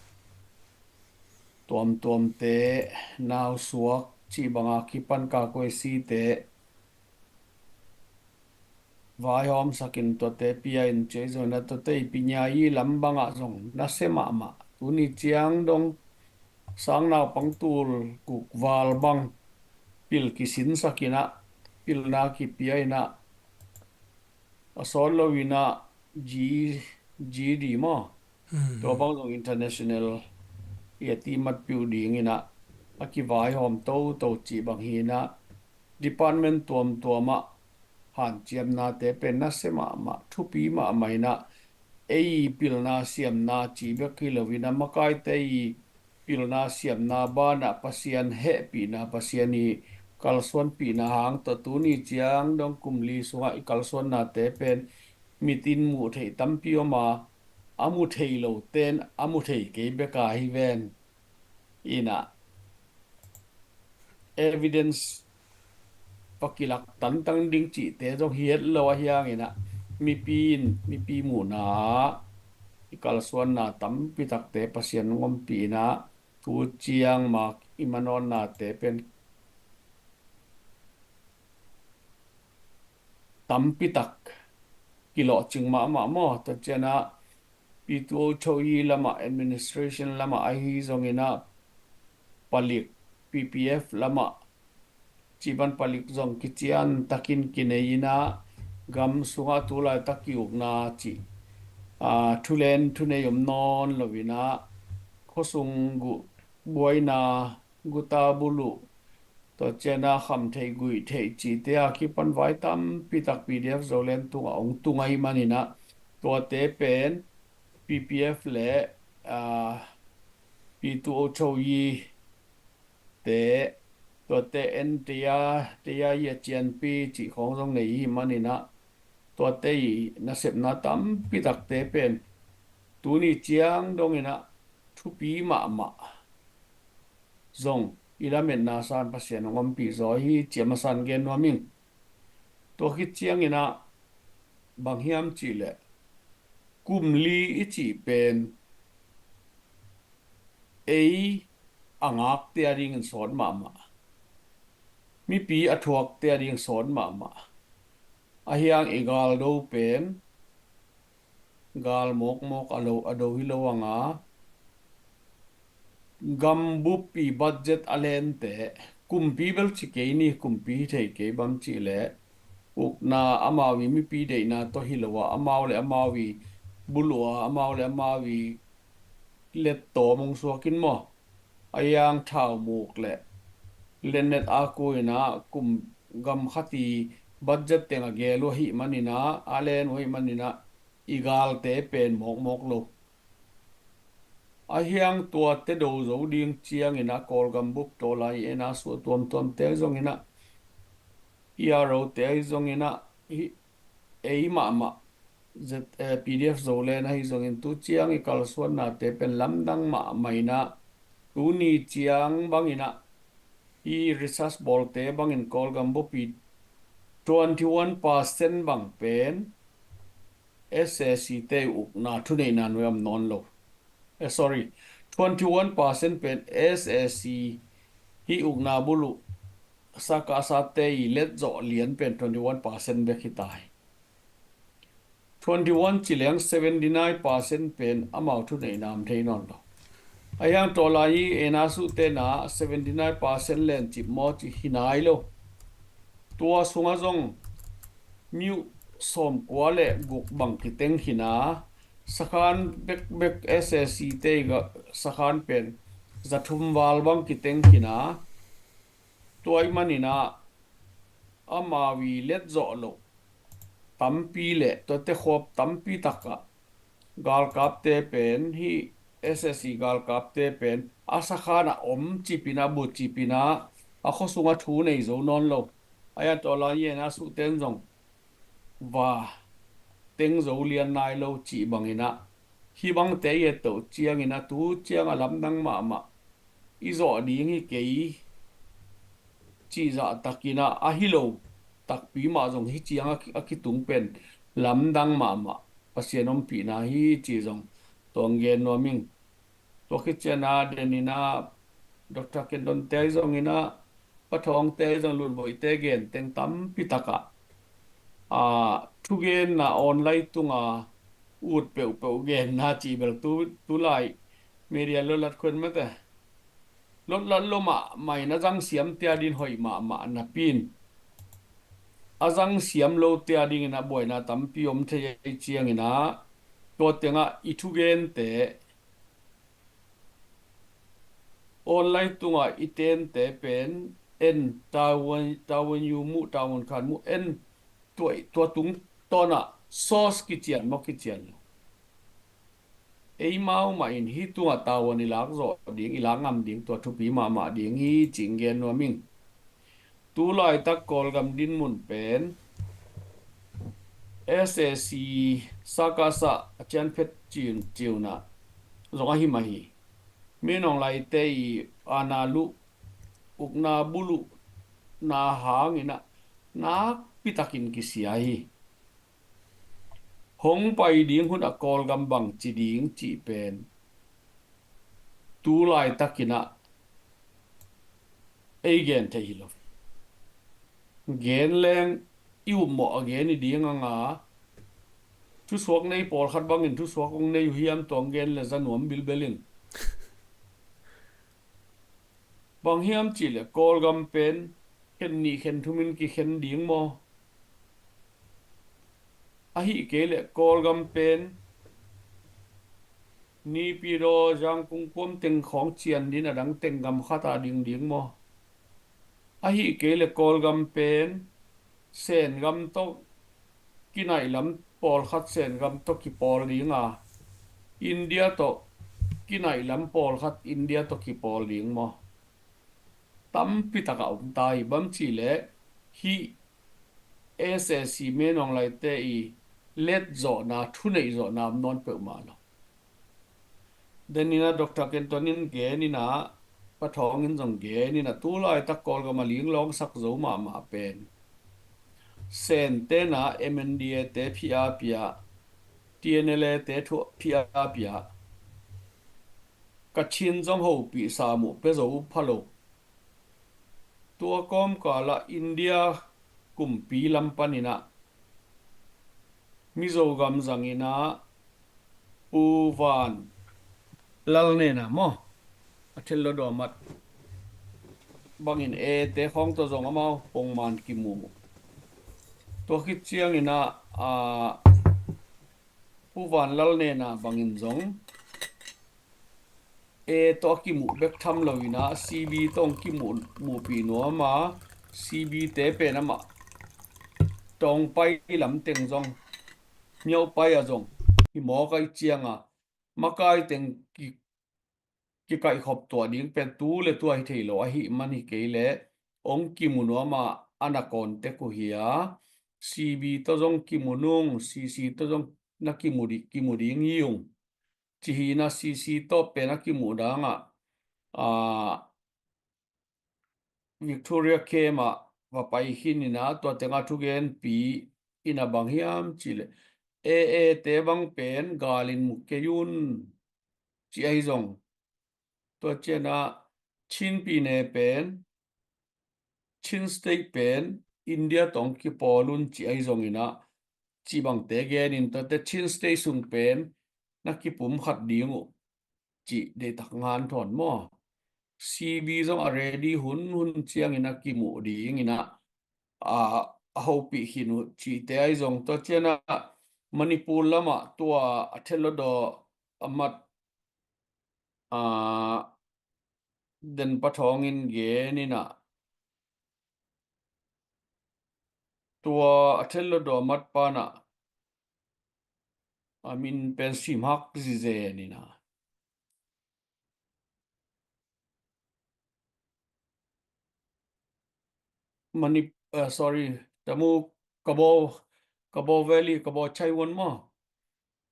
tuamtuamte, nausuak cih banga kipan kakuei site vaihawmsak in tuate pia in cih ahi zong inah tuate i pinya i lam bangah zong nasia mahmah. Tuni ciang dong sang naupang tul guk val bang pil kisinsak inah, pilna kipia inah, a sawt lo inah G, G D maw? Hmm. Tua bang zong international i a timat piu ding inah a kivaihawm toto cih bang hi inah department tuamtuamah hanciamnate pen nasia mahmah, thupi mahmah inah ei pilna siamna cih bek hi lo inah makaite i pilna siamna banah Pasian hehpihna, Pasian i kalsuanpihna hang tawh tuni ciang dong kum li sungah i kalsuannate pen mitin muh theih tampi om a, a mu thei lo ten a mu thei kei beka hi ven. Inah evidence pakilak tantang ding cihte zong hi het lo ahi hangin ah, mipi in, mipi muhna ah i kalsuanna tampi takte Pasian hong ompih in ah, tu ciang mah i manawnnate pen tampi tak kilawhcing mahmah maw. Tua ciang ah P two O Cho Yi lamah, administration lamah ahi zongin ah, palik, P P F lamah, cih bang palik zong kician takin kinei in ah, gam sungah tu laitak ki-ukna cih, aa, thulen thunei om nawn lo in ah, khuasung gu-, buaina, guta buluh, tua ciang ah khamtheih guihtheih cihte a kipan vai tampi tak P D F Zoland tungah hong tung ahih manin ah, tuate pen P P F le, aa, P two O Cho Yi te, tuate en teia, teia i a cianpi cih khawng zong nei ahih manin ah, tuate i nasepna tampi takte pen tuni ciang dongin ah thupi mahmah zong i lametna san Pasian hong ompih zaw hi, ci a masa in gen nuam ing. Tua khit ciangin ah bang hiam cih leh, kum li i cih pen ei a ngakte a dingin sawt mahmah, mipi a thuakte a dingin sawt mahmah. Ahi hang i galdo pen gal mawkmawk a lo, a do hi lo hang a, gambup i budget a lente, kumpi bel ci kei ni, kumpi hi thei kei, bang cih leh ukna amau i mipi deihna tawh hi lo a, amau le amau i buluh a, amau le amau i lettawm hong suak in maw, a yang thau muk le lennet a ku in ah, kum gam khat i budget teng a gel uh ahih manin ah, a len uh ahih manin ah, i galte pen mawkmawk lo. Ahi hang tuate do zo ding ciangin ah, Kawlgam bup tawlai i en a suah tuamtuamte zongin ah, E R O te ahi zongin ah, hi, ei mahmah, Z, eh, P D F Zoland ahi zongin tu ciang i kalsuannate pen lamdang mahmah in ah, tuni ciang bangin ah, i research bawlte bangin Kawlgam bup i twenty one percent bang pen S A C te ukna thuneihna nuai om nawn lo. Eh, sorry, twenty one percent pen S A C hi ukna buluh, SACASA te i letzawh lian pen twenty one percent bek hi ta hi. Twenty one ci leng seventy nine percent pen amau thuneihna om thei nawn lo. Ahi hang tawlai i en a suh tena seventy nine percent lencip maw ci hi nai lo. Tua sungah zong mi uh sawmkua le guk bang kiteng hi na, sakhan bekbek S A C te i ga sakhan pen za thum val bang kiteng hi na, tua ahih manin ah amau i letzawh loh tampi le tuate khuap tampi takah galkapte pen hi, S A C galkapte pen a sakhan ah om cip in ah, bu cip in ah, a khua sungah thu nei zo nawn lo. Ahi hang tawlai i en a suh ten zong va teng zo lian nai lo cih bangin ah, hih bangte i et toh ciangin ah tu ciang a lamdang mahmah, i zawh ding hi kei cih zah takin ah, a hi lo takpi mah zong hih ciang a ki, a kitung pen lamdang mahmah, Pasian ompihna hi cih zong tuang gen nuam ing. Tua khit ciang a den in ah, Doctor Kendon te ahi zongin ah, Pa Thawng te ahi zong, Lun Boih te gen teng tampi takah, a, thugenna online tunga ut peuhpeuh genna cih bel tu, tulai media lotlat khun mate. Lotlat lo mahmah in a zang siamte a dingin hoih mahmah napi in, a zang siam lote a dingin ah buaina tampi om thei ahih ciangin ah, tua tengah i thugente online tungah i tente pen en, Tavuan, Tavuan Yu muh, Tavuan Khan muh en, tua, tua tungtawn ah source kician maw, kician lo. Eimau mah in hih tungah tavuan i lak zawh ding, i lak ngam ding, tua thupi mahmah ding hi cih gen nuam ing. Tu laitak Kawlgam dinmun pen S A C, SACASA a cianphet ciun, ciun ah zong ahi mah hi. Min Aung Hlaing te i aana luh, ukna buluhna hangin ah nakpi takin kisia hi. Hong pai ding hun a Kawlgam bang ci ding cih pen tu laitakin ah ei gen thei hi lo. Gen leng i upmawh a gen i ding a nga, thusuak nei pawlkhat bangin thusuak hong nei uh hiam tuang gen le za nuam bilbel in. Bang hiam cihleh Kawlgam pen khen nih khen thumin kikhen ding maw? Ahih kei leh Kawlgam pen Naypyidaw, Zangkung kuam teng khawng cian din a dang teng gam khat a ding ding maw? Ahih kei leh Kawlgam pen Sengam tawh kinaihlam pawlkhat Sengam tawh kipawl ding a, India tawh kinaihlam pawlkhat India tawh kipawl ding maw? Tampi tak a om ta hi. Bang hiam cihleh hih S A C Min Aung Hlaing te i let zawhna, thuneih zawhna om nawn peuhmah lo. Deninah Doctor Kenton in geninah, Pa Thawng in zong geninah, tu laitak Kawlgam a linglawngsak zo mahmah pen Sen tenah M N D A te phi a pia, T N L A te thuah phi a pia, Kachin zong hopih sam uh pia zo uh pha lo. Tua kawmkalah India kumpi lam paninah Mizo gam zanginah Pu Van Lal nena maw, a Thello Dawmat bangin A te khawng tawh zong amau pongman kimu. Tua khit cianginah, a, Pu Van Lal nena bangin zong A tawh a kimuh bek tham loinah C B tawh hong kimuh, muhpih nuam a, C B te pen amah Tawngpai lam teng zong, Myopai a zong hi mawk ahih cianga makai teng ki, kikaihkhop tuah ding pen tu le tua hi thei lo ahih man hi kei leh hong kimu nuam a, a na kawn tek uh hi a, C B tawh zong kimu nung, C C tawh zong na kimu di, kimu ding hi ung. Ci hi inah C C tawh pen a kimuh dangah, a, Victoria camp ah va pai khin inah tua tengah thugenpi inah bang hiam cihleh A A te bang pen galin mu kei un ci ahi zong. Tua cianah Chin pi ne pen, Chin State pen India tawh hong kipawl un ci ahi zonginah, cih bangte genin tuate Chin State sung pen na kipum khat ding uh cih deihtak ngan thawn maw? C B zong a ready hunhun ciangin a kimuh dinginah, a, a hopih khin uh cihte ahi zong. Tua cianah Manipur lamah tua a Thello Dawmat, a, den Pa Thawng in geninah, tua a Thello Dawmat panah a min pen simhak zizen inah Manip-, uh, sorry, Tamu, Kabaw, Kabaw Valley, Kabaw Chaiwan maw?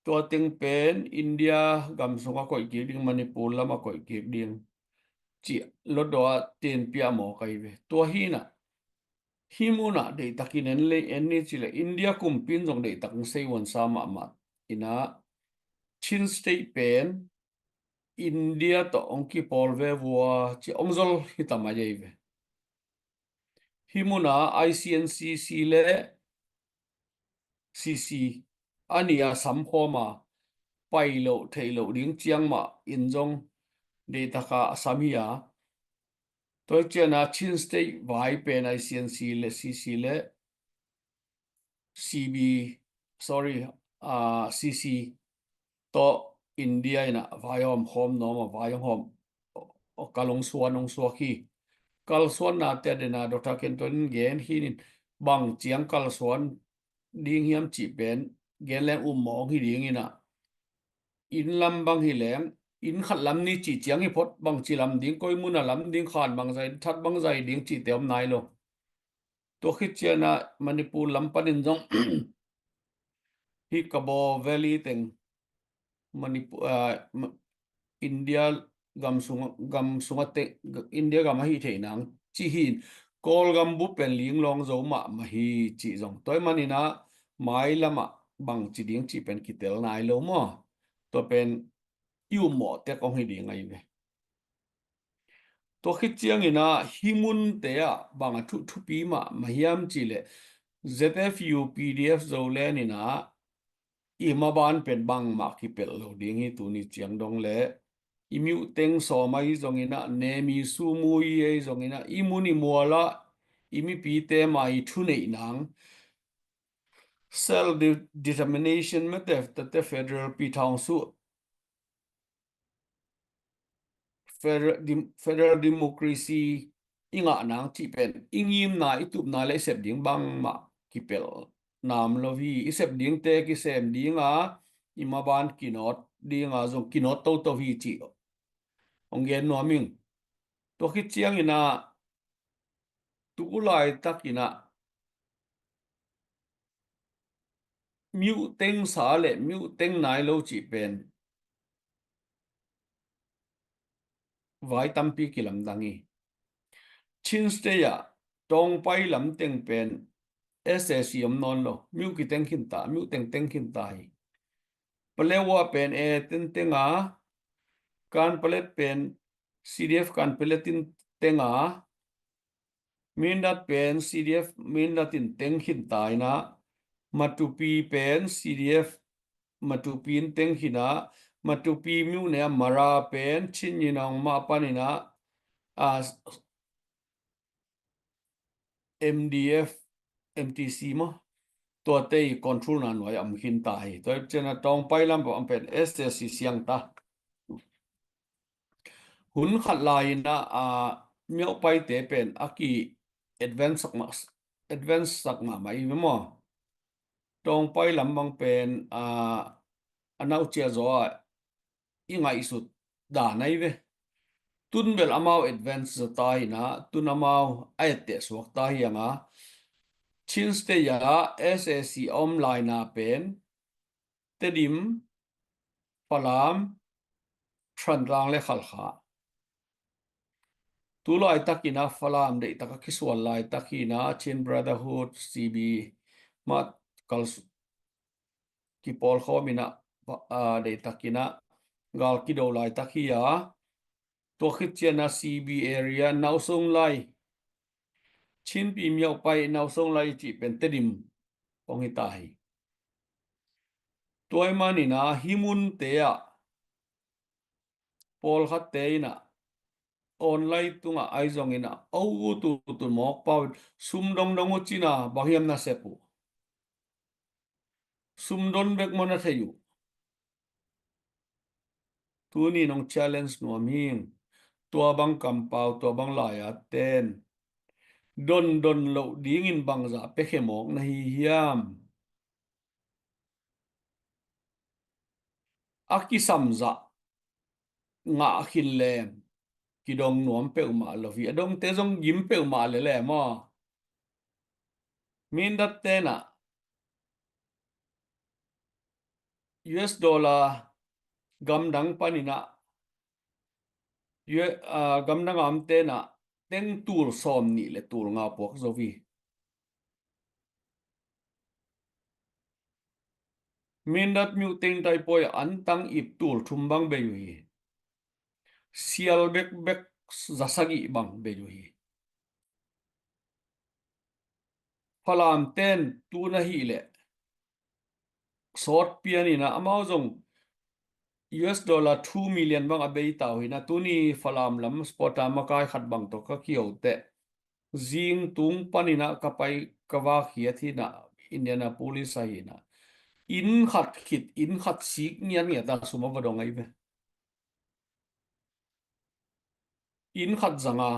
Tua teng pen India gam sungah koih kik ding, Manipur lamah koih kik ding cih lotdaw a tenpih a mawk ahi ve. Tua hi inah, hih munah deihtakin en le, en ni cileh India kumpi in zong deihtakin sei uansa mahmah inah, Chin State pen India tawh hong kipawl ve vua ci hong zol hi ta mai ahi ve. Hih munah I C N C C le C C a nih a samkhawm a, pai loh theih loh ding ciang mah in zong deihtaka a sam hi a. Tua hi ciangin Chin State vai pen I C N C le C C le C B, sorry, ah, C C tawh India in a vai a om khawm nuam a, vai a om, kal hong suan, hong suak hi. Kalsuannate a dena Doctor Kenton in gen hi in, bang ciang kalsuan ding hiam cih pen gen leng um mawng hi ding in a, inn lam bang hi leng, inn khat lam ni cih ciang hi phot, bangci lam ding, koi mun a lam ding, khan bangzah, that bangzah ding cihte om nai lo. Tua khit ciangin Manipur lam panin zong hih Kabaw Valley teng Manipur, ah, Ma-, India gam sung, gam sung a te, India gam ahi thei nang ci hi in, Kawlgam bup pen linglawng zo mahmah hi cih zong. Tua ahih manin ah mailam ah bangci ding cih pen kitel nai lo maw? Tua pen i upmawh tek hong hi ding ahi ve. Tua khit ciangin ah hih munte ah bang a thu, thupi mahmah hiam cih leh Z F U P D F Zoland in ah i maban pen bangmah kipelh lo ding hi. Tuni ciang dong leh i miuteng sawm ahi zongin ah, nemi sumui ahi zongin ah, i mun i mual ah i mipite mai thuneih nang, self de-, determination mete, tete federal pi thawng su, federal dem-, federal democracy i ngah nang cih pen i ngimna, i tupna le i sep ding bangmah kipelh nam lo hi. I sep dingte kisem ding a, i maban kinawt ding a zong kinawt toto hi cih hong gen nuam ing. Tua khit ciangin ah tu laitakin ah miuteng sa le miuteng nai lo cih pen vai tampi kilamdang hi. Chin State ah Tawngpai lam teng pen S A C om nawn lo, miu kiteng khin ta, miuteng teng khin ta hi. Paletwa pen A teng teng a, Kanpalet pen C D F Kanpalet in teng a, Mindat pen C D F Mindat in teng khin ta in ah, Matupi pen C D F Matupi in teng khin a, Matupi miu ne a Mara pen Chin in a hong mah panin ah, a, M D F, M T C maw? Tuate i control na nuai a om khin ta hi. Tua hi ciangin ah Tawngpai lam pah pen S A C siang ta. Hun khat lai-in ah, a, Myauk Paite pen a ki advance sak mah, advance sak mahmah i ve maw? Tawngpai lam bang pen, a, a nau cia zaw a i ngaihsut dan ahi ve. Tun bel amau advance zaw ta hi in ah, tun amau a etteh suak ta hi a, Chin State ah S A C a om laina pen Tedim, Falam, Thantlang le Khalkha. Tu laitakin ah Falam deihtak a kisuan laitak hi in ah, Chin Brotherhood, C B mah kal su-, kipawlkhawm in ah, a, deihtakin ah gal kido laitak hi a, tua khit ciangin ah C B area Nausong lai, Chinpi Myauk Pai Nausong lai i cih pen Tedim hong hi ta hi. Tua ahih manin ah hih munte ah pawlkhatte in ah online tungah ahi zongin ah, o, tu, tu mawk pau in sum dongdong uh cin a, bang hiam na sep uh? Sum don bek maw na thei uh? Tuni nong challenge nuam hing. Tua bang kampau, tua bang lai-a ten dondon loh dingin bangzah piakhia mawk na hi hiam? A kisamzah ngah khin leng kidong nuam peuhmah lo hi. A dongte zong gim peuhmah lel e maw? Mindat ten ah U S dollar gamdang panin ah, U-, ah, gamdang a om ten ah teng tul sawm nih le tul nga puak zo hi. Mindat miuteng taipawi ah antang ip tul thum bang bei uh hi. Sial bekbek za sagih bang bei uh hi. Falam ten tu na hih leh sawt pian in ah amau zong U S dollar two million bang a bei ta uh hi in ah, tuni Falam lam sport a makai khat bang tawh ka kio teh, zing tung panin ah ka pai ka va khiat hi in ah, Indianapolis ahi in ah, inn khat khit, inn khat sik ngiatngiat a sum a va dong ahi ve. Inn khat za nga,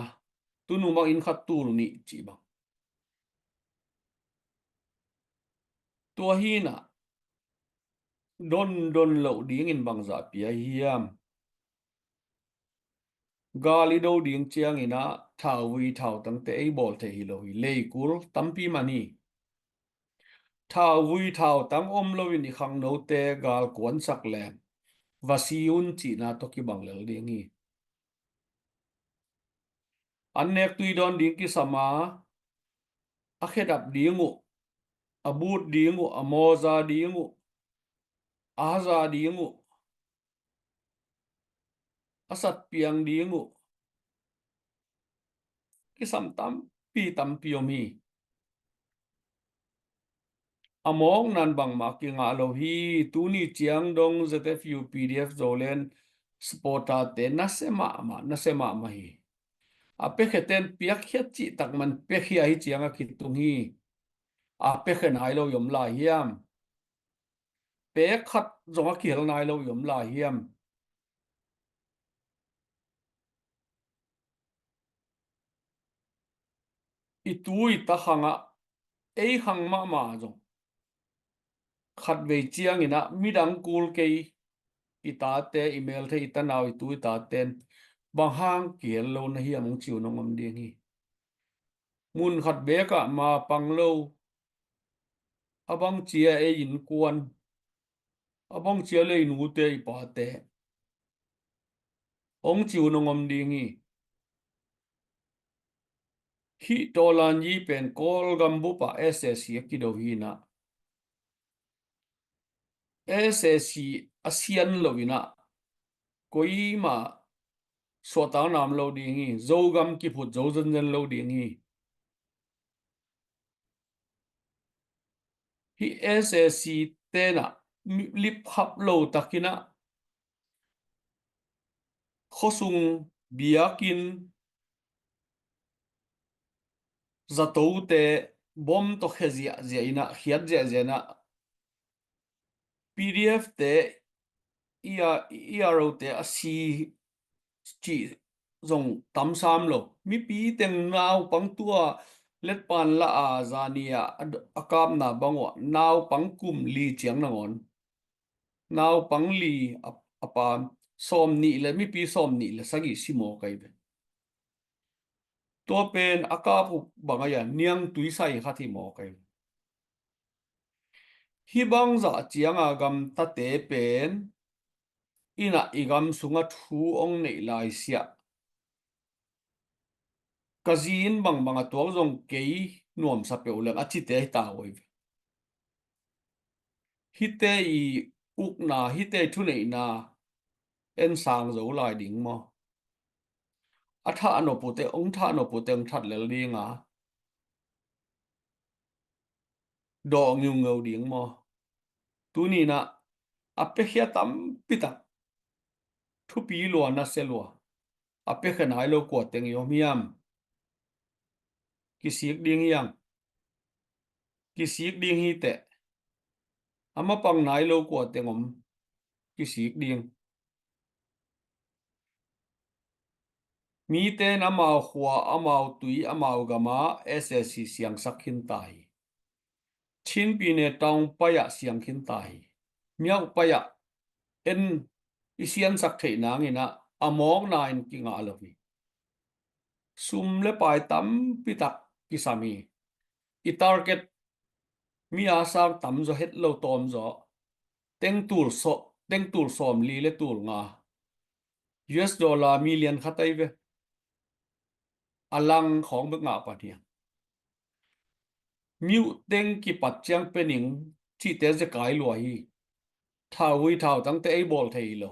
tunu mah inn khat tul nih cih bang. Tua hi in ah dondon loh dingin bangzah pia hiam? Gal i do ding ciangin ah thauvui thautangte ei bawl thei hi lo hi. Leikul tampi man hi. Thauvui thautang om loin i khangnote gal kuansak leng va si un cihna tawh kibang lel ding hi. An nek tui dawn ding kisam a, a khedap ding uh, a but ding uh, a mawza ding uh, a haza ding uh, a satpiang ding uh, kisam tampi tampi om hi. A mawkna in bangmah kingah lo hi. Tuni ciang dong Z F U, P D F, Zoland supporter-te nasia mahmah, nasia mahmah hi. A piakhia ten piakhia cihtak man piakhia hi ciang a kitung hi. A piakhia nai lo i om lai hiam? Pek khat zong a kihel nai lo i om lai hiam? I tu i ta khangah, ei khang mahmah zong khatvei ciangin ah midang kul kei, i tate, i melthei, i tanau, i tu i taten bang hang kihel lo na hiam, hong ci uh nong om ding hi. Mun khat bekah ma pang lo, a bang cia ei innkuan, a bang cia le i nute i pate, hong ci uh nong om ding hi. Hih Tawlanyi pen Kawlgam bupah S A C a kido hi inah, S A C a sian lo inah, koimah suahtakna om lo ding hi. Zogam kiphut zo zenzen lo ding hi. Hih S A C tenah lipkhap lo takinah khuasung, biakinn, zatote bom tawh khia ziahziah inah, khiat ziahziah inah, P D F te, E R, E R O te a si cih zong tam sam lo. Mipi teng naupang tua letpan la a, zani a, a, a kapna bang uh ah naupang kum li ciang nangawn, naupang li a, a pa sawm nih le, mipi sawm nih le sagih si mawk ahi ve. Tua pen a kap uh bang ahi a, niangtui sai khat hi mawk ahi ve. Hih bangzah cianga gamtate pen inah i gam sunga thu hong neih laisiah, ka zi in bangbang a tuak zong kei nuamsa peuh leng a cite hi ta uh ahi ve. Hihte i ukna, hihte i thuneihna en sang zo lai ding maw? A thah nop uhte, hong thah nop uhte hong that lel dinga, dawh ngiungeu ding maw? Tuninah a piakhia tampitak, thupi lua, nasia lua, a piakhia nai lo kua teng i om hiam? Kisik ding hiam? Kisik ding hi teh. A mapang nai lo kua teng om? Kisik ding. Mite in amau khua, amau tui, amau gama S A C siangsak khin ta hi. Chin Pyine Town pai-ah siang khin ta hi. Myauk pai-ah en i siansak theih nanginah a mawkna in kingah lo hi. Sum le pai tampitak kisam hi. I target mi a sang tamzaw, het lo tawmzaw, tengtul sawh, tengtul sawmli le tulnga, U S dollar million khat ahi ve. A lang khawng bek ngah pan hiam? Myauk teng kipat ciang pia ning cihte zekai lua hi. Thau hui thau tangte ei bawl thei hi lo.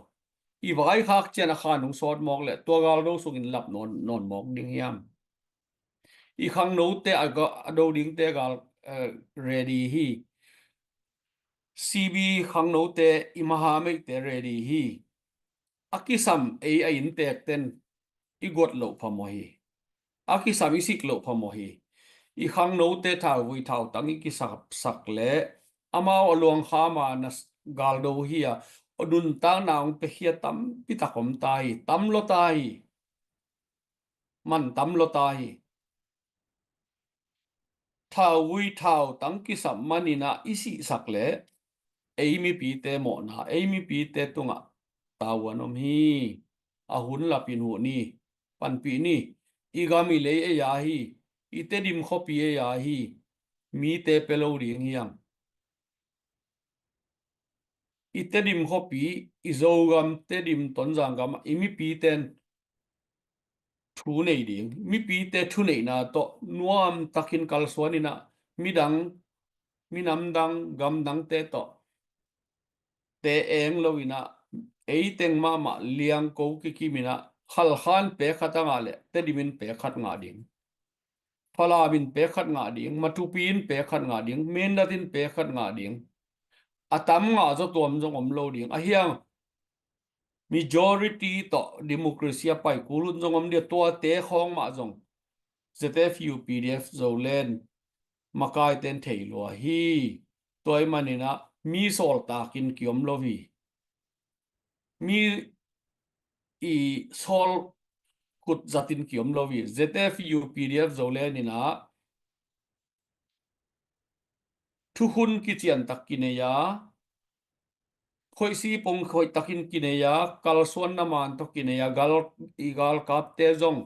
I vaikhak ciang a khan hong sawt mawk leh tua galdo sungin lap nawn, nawn mawk ding hiam? I khangnote a ga-, a do dingte gal, eh, ready hi. C B khangnote, i mahameite ready hi. A kisam ei a inntekten i guat loh phamawh hi. A kisam i sik loh phamawh hi. I khangnote thauvui thautang i kisapsak le amau a luangkhama na s-, galdo hi a, a nuntakna hong piakhia tampitak om ta hi, tam lua ta hi. Man tam lua ta hi. Thauvui thautang kisap maninah i sihsak le ei mipite mawhna, ei mipite tungah tavuan om hi. A hun lapin huh ni, panpih ni. I gam i lei ei a hi. I Tedim khuapi ei a hi. Mite pia lo ding hiam? I Tedim khuapi, i Zogam, Tedim, Tonzang gamah i mipiten thu nei ding, mipite thuneihna tawh nuam takin kalsuan in ah, midang, minam dang, gam dangte tawh te eng lo in ah, eiteng mahmah liangko kikim in ah, Khalkha in pek khat a ngah leh Tedim in pek khat ngah ding, Falam in pek khat ngah ding, Matupi in pek khat ngah ding, Mindat in pek khat ngah ding. A tam ngah zaw tuam zong om lo ding. Ahi hang majority tawh democracy a pai kul hun zong om ding a, tuate khawng mah zong ZFU PDF Zoland makaite in thei lua hi. Tua ahih manin ah mi sawltakin kiom lo hi. Mi i sawl khut zatin kiom lo hi. ZFU PDF Zoland in ah thukhun kiciantak kinei a, khoihsi pong khoihtakin kinei a, kalsuanna man tawh kinei a, gal, i galkapte zong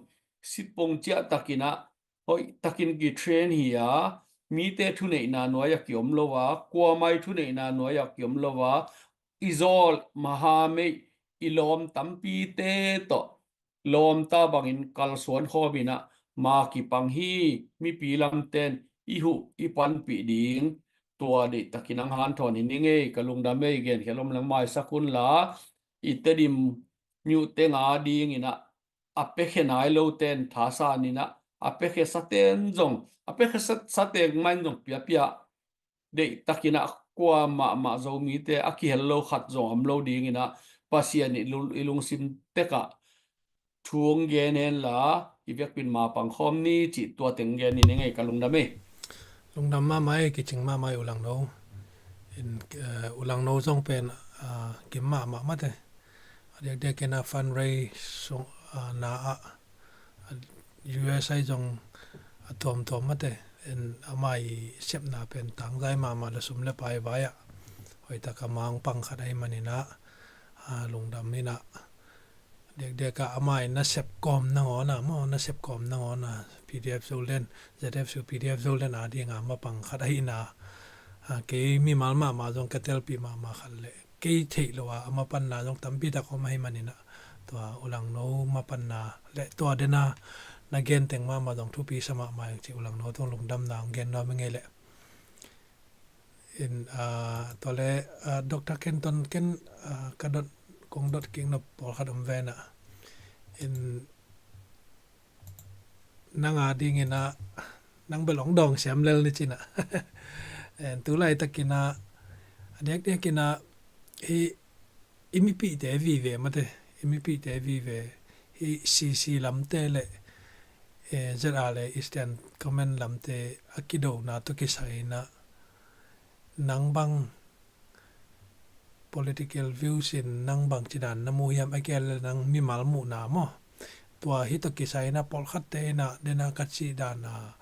sitpong ciahtakin ah hoihtakin kitrain hi a, mite thuneihna nuai a kiom lo a, kuamah i thuneihna nuai a kiom lo a, i zawl mahameih, i lawm tampite tawh lawmta bangin kalsuan khawm in ah ma kipang hi. Mipi lamte in i huh i panpih ding, tua deihtakin hong hanthawn hi ning ei. Ka lungdam ei. Genkhial om leng maisak un la, i Tedim mi uh teng a dingin ah a piakhia nai lote in thasan in ah, a piakhia sate in zong, a piakhia sa, sate mah in zong piapia, deihtakin ah kua mahmah Zomite a kihel lo khat zong om lo dingin ah, Pasian i lu, i lungsim tek ah thu hong gen hen la, i vekpi in ma pang khawm ni cih tua teng gen ni ning ei. Ka lungdam ei. Lungdam mahmah ei, kicing mahmah ei U Langno. In, eh, U Langno zong pen, ah, kim mahmah mate. A diakdiakin ah fundraise sung, ah, na ah, ah, U S A zong a tuamtuam mate. In ama i sepna pen tangzai mahmah, la sum le pai vai ah hoihtak a ma hong pang khat ahih manin ah, ah, lungdam in ah, diakdiak ah ama i nasep kawm nangawn ah maw, nasep kawm nangawn ah PDF Zoland, ZFU PDF Zoland a ding a ma pang khat ahihna, ah, kei mimal mahmah zong ka telpih mahmah khat leh kei theih loh a, a mapanna zong tampi tak om ahih manin ah, tua U Langno mapanna le tua den a na gen teng mahmah zong thupi sa mahmah ing cih U Langno tung lungdamna hong gen nuam ing ei leh. In, ah, tua leh, ah, Doctor Kenton, ken, ah, ka dot, kong dot kik nop pawlkhat om ven ah. In, nang a dingin ah, nang bel hong dawng siam lel ni cin ah. En, tu laitakin ah, a diakdiakin ah, hih i mipihte vive mate, i mipihte vive, hih CC lamte le, eh, ZRA le Eastern Command lamte a kidona tawh kisai in ah, nang bang political views in nang bangci dan na mu hiam, a kei le nang mimal muhna maw? Tua hih tawh kisai in ah pawlkhatte in ah den a ka cih dan a,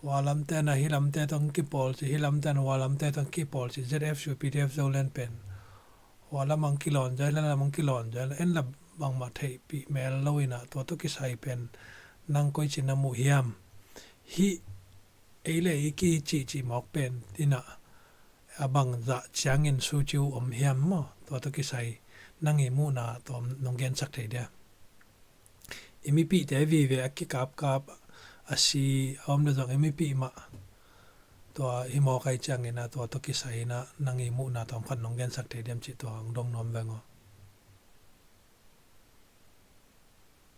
hua lamte in ah hih lamte tawh hong kipawl ci, hih lamte in ah hua lamte tawh hong kipawl ci, ZFU PDF Zoland pen hua lam hong kilawn zia, hih lam hong kilawn zia, en la bangmah theihpih mel lo in ah tua tawh kisai pen nang koici na muh hiam? Hih ei le ei kicihcih mawk pen in ah a bangzah ciangin suci uh om hiam maw? Tua tawh kisai nang i muhna tawm nong gensak thei dia? I mipihte vive a kikapkap a si a om le zong i mipih mah tua hi mawk ahih ciangin ah tua tawh kisai in ah nang i muhna tawm khat nong gensak thei diam cih tua hong dong nuam veng aw.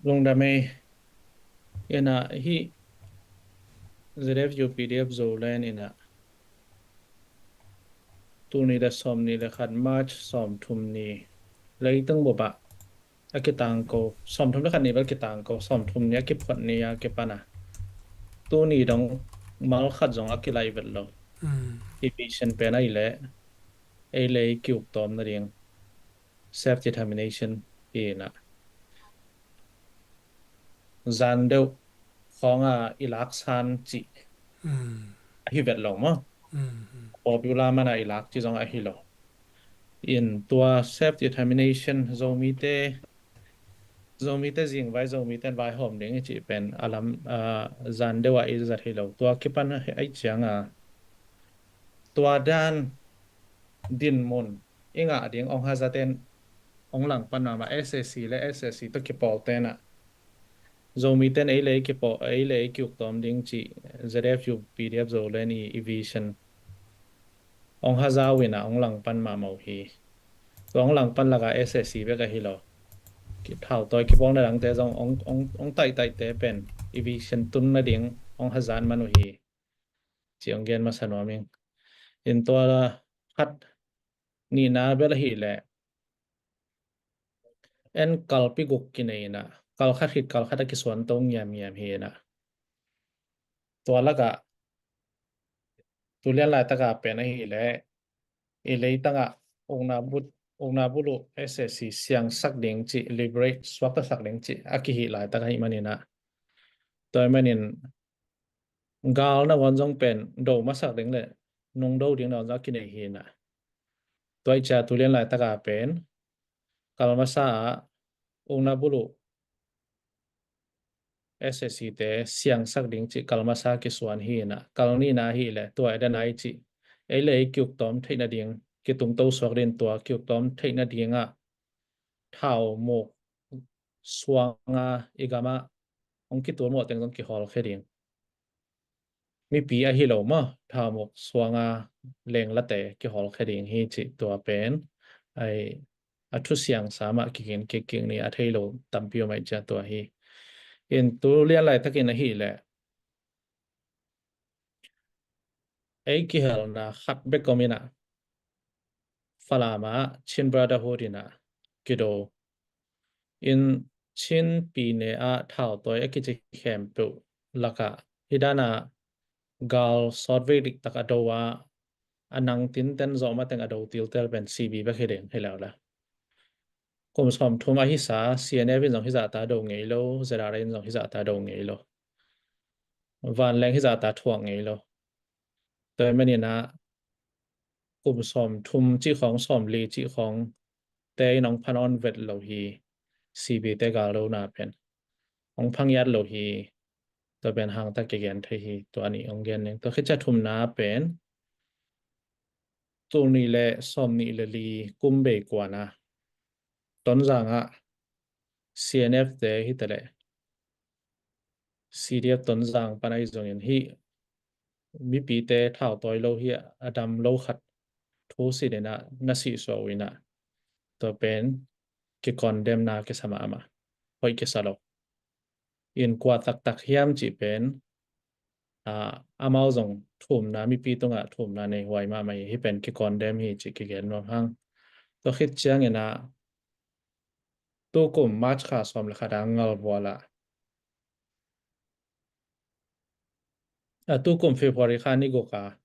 Lungdam ei. In ah hih ZFU PDF Zoland in ah tul nih le sawmnih le khat, March sawmthum ni, leitung bup ah a kitangko, sawmthum le khat ni bel kitangko, sawmthum ni a kiphot ni a kipan a, tuni dong mal khat zong a kilaih vet lo. Mm. Hih vision pen ahih leh ei le ei ki-uk tawm nading self determination hi in ah, zan deuh khawng a i laksan cih, mm, ahi vet lo maw? Mm, mm. Popular man a i lak cih zong ahi lo. In tua self determination, Zomite, Zomite zingvai, Zomite vaihawm ding i cih pen a lam, ah, zan deuh a i zat hi lo. Tua kipan ahih ciang a, tua dan dinmun i ngah ding hong hazat in hong langpan mahmah SAC le SAC tawh kipawlte in ah, Zomite'n ei le ei kipawl, ei le ei ki-uk tawm ding cih Z F U P D F Zoland i, i vision hong haza uh in ah hong langpan mahmah uh hi. Tua hong langpan lakah S A C bek ahi lo, ki, thautawi kipawlna dangte zong hong, hong, hong taihtaihte pen i vision tun nading hong hazat man uh hi, ci hong gen masa nuam ing. In tua khat, nihna bel ahih leh, en kalpi guk kinei in ah, kal khat khit kal khat a kisuan to ngiamngiam hi in ah. Tua lakah, tu lian laitaka pen ahih leh, i leitangah ukna bul, ukna bul uh S A C siangsak ding cih, liberate, suaktasak ding cih a kihih laitak ahih man in ah, tua ahih manin gal nangawn zong pen do masak ding le nungdo ding nangawn zong a kinei hi in ah. Tua ahih ciang tu lian laitaka pen kal masa ah ukna bul uh S A C te siangsak ding cih kal masa kisuan hi in ah, kal nihna ahih leh tua a den a i cih, ei le ei ki-uk tawm theih nading, kitungto suak ding, tua ki-uk tawm theih nadingah thau muk suanga i gamah hong kitual mawh teng zong kihawlkhia ding. Mipi ahi lo maw, thau muk suanga lenglate kihawlkhia ding hi cih tua pen ai, a thusiang sa mah kikin kik kik ni, a thei lo tampi om ahih ciang tua hi. In tu lian laitakin ahih leh, ei kihelna khat bek om in ah, Falam ah Chin Brotherhood in ah kido. In Chin pyine ah thautawi a kici khempeuh lakah, hih dan a gal sawtvei diktak a do a, a nang tinten zawh mateng a do tiltel pen C B bek hi ding hi leh leh. Kum sawmthum a hisa C N F in zong hih zahta do ngei lo, Z R A in zong hih zahta do ngei lo. Vanleng hih zahta thuak ngei lo. Tua ahih manin ah kum sawmthum cih khawng, sawmli cih khawng te in hong pha nawn vet lo hi, C B te gal dona pen. Hong pha ngiat lo hi, tua pen hangtak kigen thei hi, tua nih hong gen ning. Tua khit ciang thumna pen, tul nih le sawmnih le li kum bei kuan a, Tonzang ah C N F te hi ta leh, C D F Tonzang pan ahi zongin hih mipite thautawi lo hi a dam lo khat thu sit in ah na sihsuah uh in ah, tua pen kicondemn na kisa mahmah, hoih kisa lo. In kua taktak hiam cih pen, ah, amau zong thumna, mipi tungah thumna nei huai mahmah hi, hih pen kicondemn hi cih kigen nuam hang. Tua khit ciangin ah tukum March kha sawm le khat a Ngalbual ah, a tukum February kha ni guk a,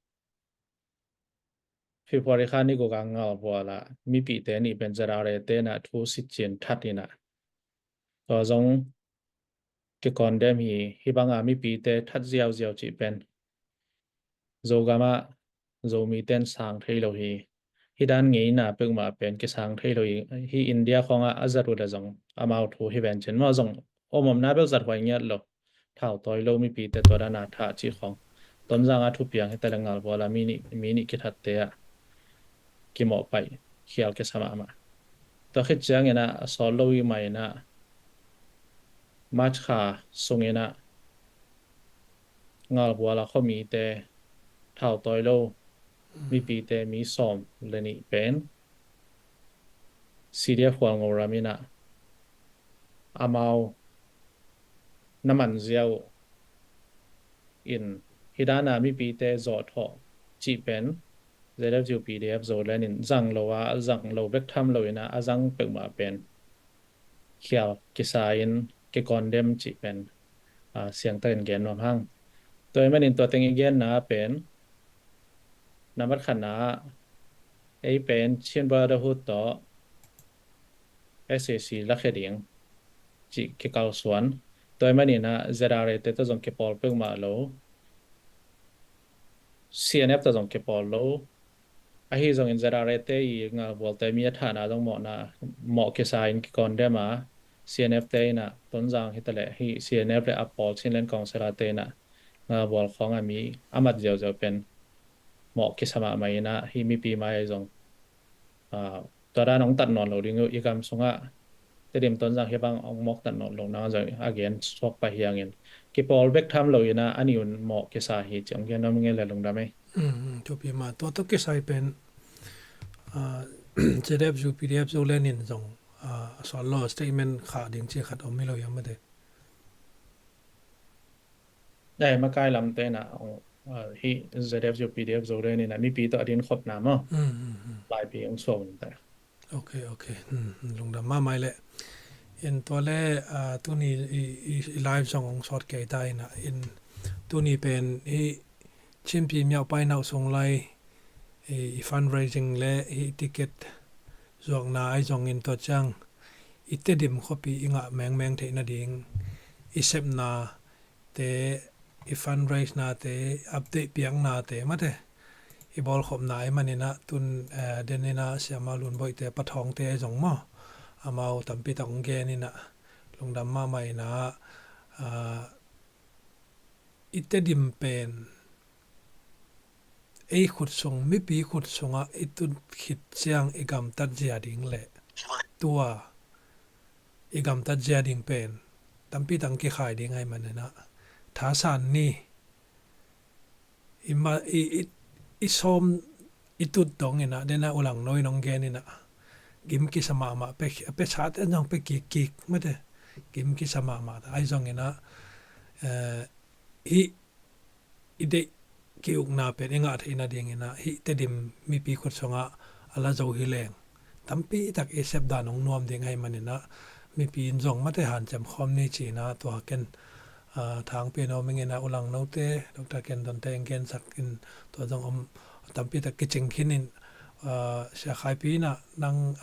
February kha ni guk a Ngalbual ah mipite nih pen Z R A te in ah thu sit cin that in ah, tua zong kicondemn hi. Hih banga mipite that ziauziau cih pen Zogam ah Zomite'n sang thei lo hi. Hih dan ngeina peuhmah pen kisang thei lo hi. Hih India khawngah a zat uh leh zong amau thu hi ven cin maw, zong omomna bel zat huai ngiat lo. Thautawi lo mipite tua dan a thah cih khawng. Tonzang a thupiang hi ta leh Ngalbual ah mi nih, mi nih kithatte ah kimawhpaih khial kisa mahmah. Tua khit ciangin ah a sawt lo i mah in ah March kha sungin ah Ngalbual a khuamite thautawi lo mipite mi sawm le nih pen C D F Hualngo ram in ah amau na man ziau uh in, hih dan a mipite zawhthawh cih pen Z F U P D F Zoland in zang lo a, zang lo bek tham lo in ah a zang peuhmah pen khial kisa in kicondemn cih pen, ah, siangtakin gen nuam hang. Tua ahih manin tua teng i genna pen, nambat khatna ah ei pen Chin Brotherhood tawh S A C lakhia ding cih kikalsuan. Tua ahih manin ah Z R A te tawh zong kipawl peuhmah lo, C N F tawh zong kipawl lo. Ahi zongin Z R A te i Ngalbualte mi a thahna zong mawhna, mawh kisa in kicondemn a, C N F te in ah Tonzang hi ta leh hih C N F le a pawl Chinland Council a te in ah Ngalbual khawng a mi a mat ziauziau pen mawh kisa mahmah in ah hih mipi mai zong, ah, tua dan hong tat nawn lo ding uh, i gam sungah Tedim Tonzang hibang ong mawk tan nawn lo na zong a gen suak pai hi hangin kipawl bek tham lo ina a ni un mawh kisa hi ci ong gen nuam ing e le lungdam ei. Thupi mah. Tua tawh kisai pen ZFU PDF Zoland in zong a sawt lo statement khah ding ci khat om hi lo hiam mate? Ai makai lamte na hi ZFU PDF Zoland ina mipi tawh a din khopna maw? Laipi ong suak un ta. Ok, ok. Lungdam mahmah i leh. In tua le tuni i live zong ong sawt kei ta ina in tuni pen hi Chinpi miauh painauh sung lai i fundraising le hi ticket zuakna ai zongin tua ciang i Tedim khuapi i ngah mengmeng theih nading i sepna te i fundraise nate update piaknate mate i bawlkhopna ai maninah tun den inah Siama Lunboihte Pathawngte ai zong maw amau tampi tak ong gen inah lungdam mahmah inah i Tedim pen ei khut sung mipi khut sungah i tut khit ciang i gamtat zia ding le tua i gamtat zia ding pen tampi tak kikhai ding ai maninah thasan ni i ma i i i sawm i tut dong inah dena ulang noi nong gen inah gim kisa mahmah pe pe sate zong pe kik kik mate gim kisa mahmah ta ai zong inah hi i deih ki-ukna pen i ngah theihna ding inah hi Tedim mipi khut sungah a la zo hi leng tampi tak i sepdan ong nuam ding ai maninah mipi in zong mate hanciam khawm ni ci inah tua ken thangpi no ming inah ulang note Doctor Ken Donte eng gensak in tua zong om tampi tak kicing khin in sia khaipi inah nang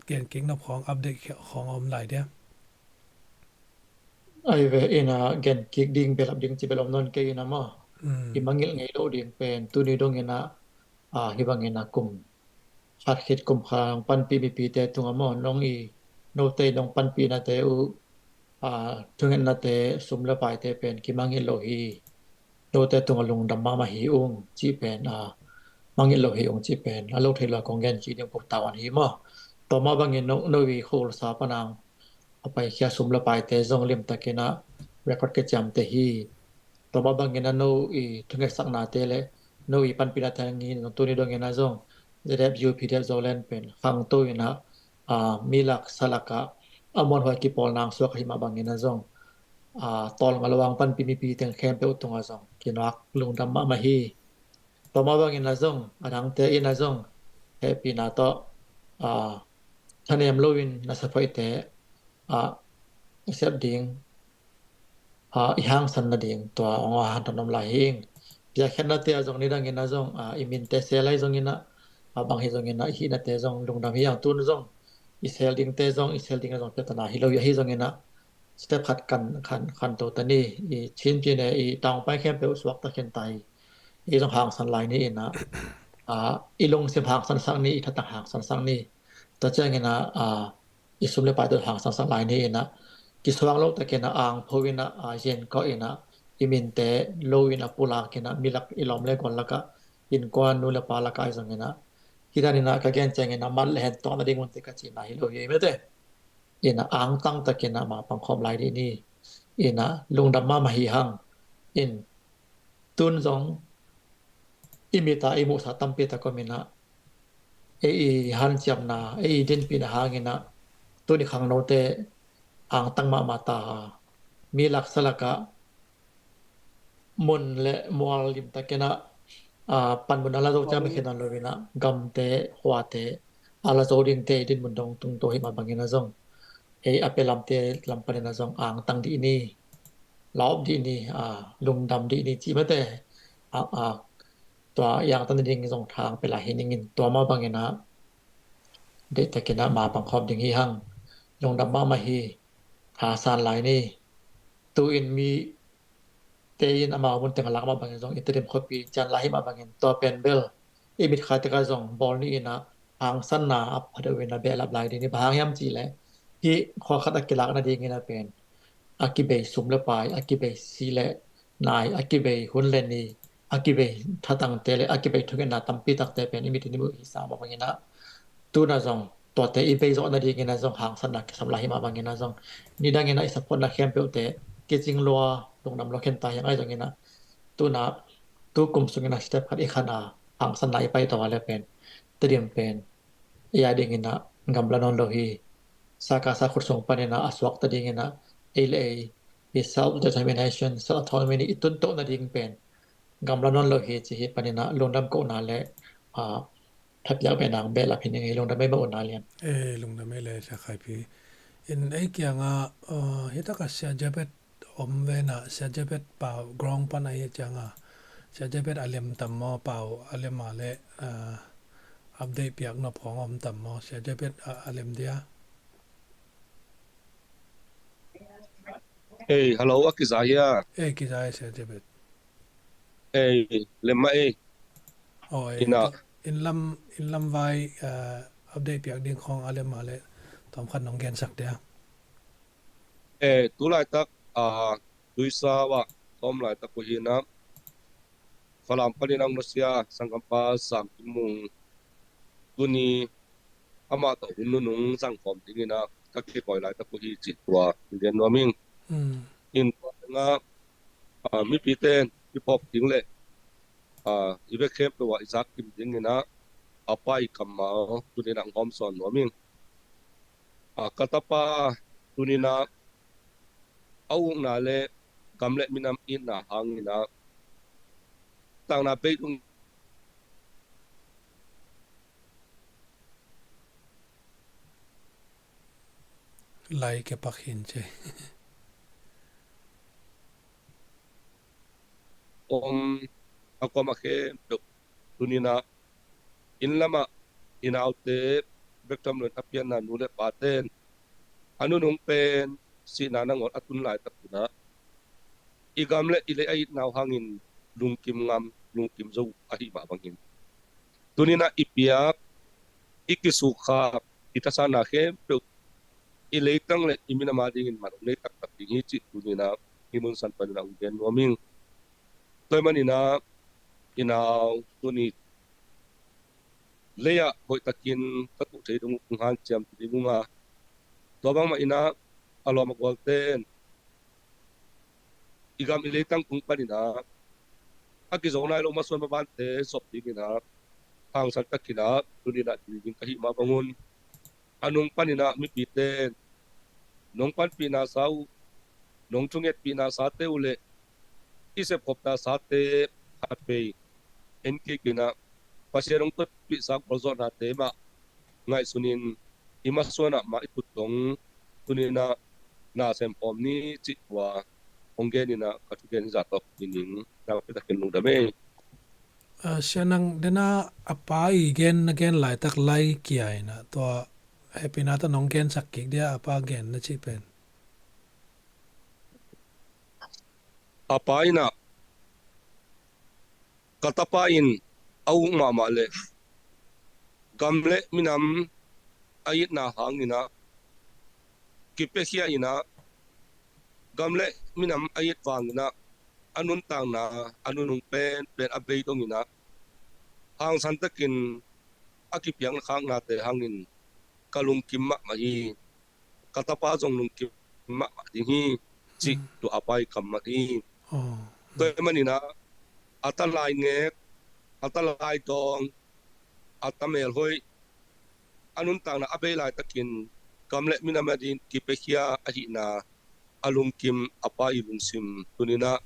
gen kik nop khawng update khawng om lai dia. Ai ve ina gen kik ding belap ding ci belom non kei ina maw i mangilh ngei lo ding pen tuni dong ina hibang ina kum khat khit kum kha panpi mipite tunga maw nong i note nong panpinate uh thungetnate sum le paite pen kimangilh lo hi. Note tunga lungdam mahmah hi ung cih pen mangilh lo hi ung cih pen a lo thei lo kong gen kik ding puk tau an hi maw? Tua mah bangin no i khulsa panang a paikhia sum le paite zong limtakinah record kiciamte hi. Tua mah banginah no i thungetsaknate le no i panpinate ngin zong tuni donginah zong ZFU PDF Zoland pen khangto inah milak salakah a muanhuai kipawl nang suak ahi mah banginah zong tawlnga lo ang panpi mipi teng khempeuh tungah zong kinuak lungdam mahmah hi. Tua mah banginah zong a dangte inah zong hehpihna tawh thanem loin na saphoihte a sep ding i hangsan nading tua ong a hantan om lai hi ing. Biakhiatnate a zong nidangin a zong i minte sel ahi zongin ah bang hi zongin ah i hihnate zong lungdam hi ang tun zong i sel dingte zong i sel ding a zong piatana hi lo hi ahi zongin ah step khat kan khan khan to ta ni. I Chin pine i tangpai khempeuh suak ta khin ta hi. I zong hangsan lai ni in ah i lungsim hangsan sak ni i thatang hangsan sak ni. Tua ciangin ah i sum le pai tawh hang sangsak lai ni in ah kisuang lo takin ah ang pho in ah a yen kawh in ah i minte lo in a pulak in ah milak i lawm le gual lakah innkuan nu le pa lakah ahi zongin ah hi dan in ah ka gen ciangin ah man le hen tuakna ding un te ka cihna hi lo hi ei mete. In ah angtang takin ah ma pangkhawm lai dih ni. In ah lungdam mahmah hi hang in tun zong i mit a i muhsa tampi tak om in ah ei i hanciamna ei i dinpihna hangin ah tuni khangnote angtang mahmah ta a mi laksa lakah mun le mual limtakin ah panmun a la zo ciang mikhin a lo in ah gamte khuate a la zo dingte i dinmun dong tungto hi mah bangin ah zong ei a pia lamte lam panin ah zong angtang dih ni. Laop dih ni, lungdam dih ni cih mate. Tua i angtan ding zong thang pia lai hi ning in tua mah bangin ah deihtakin ah ma pangkhawm ding hi hang. Lungdam mahmah hi. Thasan lai ni. Tu in mite in amau mun teng a lak mah bangin zong i Tedim khuapi cian lai hi mah bangin tua pen bel i mit khai tekah zong bawl ni in ah hangsanna a phadeuh in a behlap lai ding hi. Bang hang hiam cihleh hih khua khat a kilak nadingin a pen a kibei sum le pai, a kibei si le nai, a kibei hun le ni, a kibei thatangte le a kibei thungetna tampi takte pen i mit in i muh hi sa mah bangin ah tun ah zong tuate i bei zawh nadingin ah zong hangsanna kisam lai hi mah bangin ah zong nidangin ah i support na khempeuhte kicing lua, lungdam lua khen ta hi hang. Ahi zongin ah tu-in ah tu kum sungin ah step khat i khan a hangsanna i pai to a le pen Tedim pen ei a dingin ah gamla nawn lo hi. Saka sa khut sung panin ah a suakta dingin ah ei le ei i self determination, self autonomy nih i tun toh nading pen gamla nawn lo hi ci hi. Panin ah lungdam kohna le a thapiak beh nang behlap hi ning ei. Lungdam ei mah U Na Lian. E, lungdam ei le Sia Khai Pi. In ei kiangah, uh, hi takah Sia Jabet om ve na, Sia Jabet pau ground pan ahi ciangah Sia Jabet a lem tam maw, pau a lem a le, uh, update piak nop khong om tam maw, Sia Jabet a, a lem dia? Ei, hello, a kiza hia? Ei, kiza hi Sia Jabet. Ei, lem mah ei. Oh, ei, ina. In lam, in lam vai, uh, update piak ding khong a lem a le tawm khat nong gensak dia? E, tu laitak, a, tuisa wah tawm laitak uh hi na. Falam panin ang nusia sanggampa Sam Kim Mung tuni amah tawh hun nunung zangkhawm dingin ah ka kikoih laitak uh hi cih tua in gen nuam ing. Mm. In tua nga, a, mipite i phawk ding le, a, i bek khempeuh ah i zak kim dingin ah a pa i kammal tunin ang hawm sawn nuam ing. A, ka tapa tunin ah a ukna le gam le minam itna hangin ah tangna bei tung. Lai ke pak hin che. Om a kom a khe tunin ah inn lamah i naute bek tham loin a pianna nu le paten a nunung pen sihna nangawn a tun laitak un ah i gam le i lei a itna uh hangin lungkim ngam, lungkim zo uh ahih mah bangin tunin ah i piak, i kisukha, i thasanna khempeuh i leitang le i minam a dingin man hong nei taktak ding hi cih tunin ah hih mun san panin ah hong gen nuam ing. Tua ahih manin ah i nau tuni lei ah hoihtakin ka tuh thei dong uh kong hanciam ding uh a, tua bangmah in ah a lawm a gualten i gam i leitang tung panin ah a kizo nai lo masuan mabante zop dingin ah hangsan takin ah tunin ah ding ka hih mah bangun a nung panin ah mipite nong panpihna sa uh, nong thungetpihna sate uh le i sepkhopna sate khatvei en kik in ah Pasian hong tonpihsa gualzawhnate mah ngaihsunin i masuan ah mah i khut dong tunin ah na sem khawm ni cih tua hong genin ah ka thugen hi zah tawh kining na petakin lungdam ei. A, Sia Nang, dena a pa i gen na gen laitak lai kia in ah tua hehpihna tawh nong gensak kik dia, a pa gen na cih pen. A pa in ah ka tapa in a uk mahmah le gam le minam a itna hangin ah kipiakhia in ah gam le minam a it vangin ah a nuntakna a nunung penpen a bei dongin ah hangsan takin a kipiakna khaknate hangin ka lungkim mahmah hi. Ka tapa zong lungkim mahmah ding hi cih tua a pa i kammal hi. Tua ahih manin ah a ta lai ngek, a ta lai dawng, a ta mel hoih, a nuntakna a bei laitakin gam le minam a ding kipiakhia ahihna a lungkim a pa i lungsim tunin ah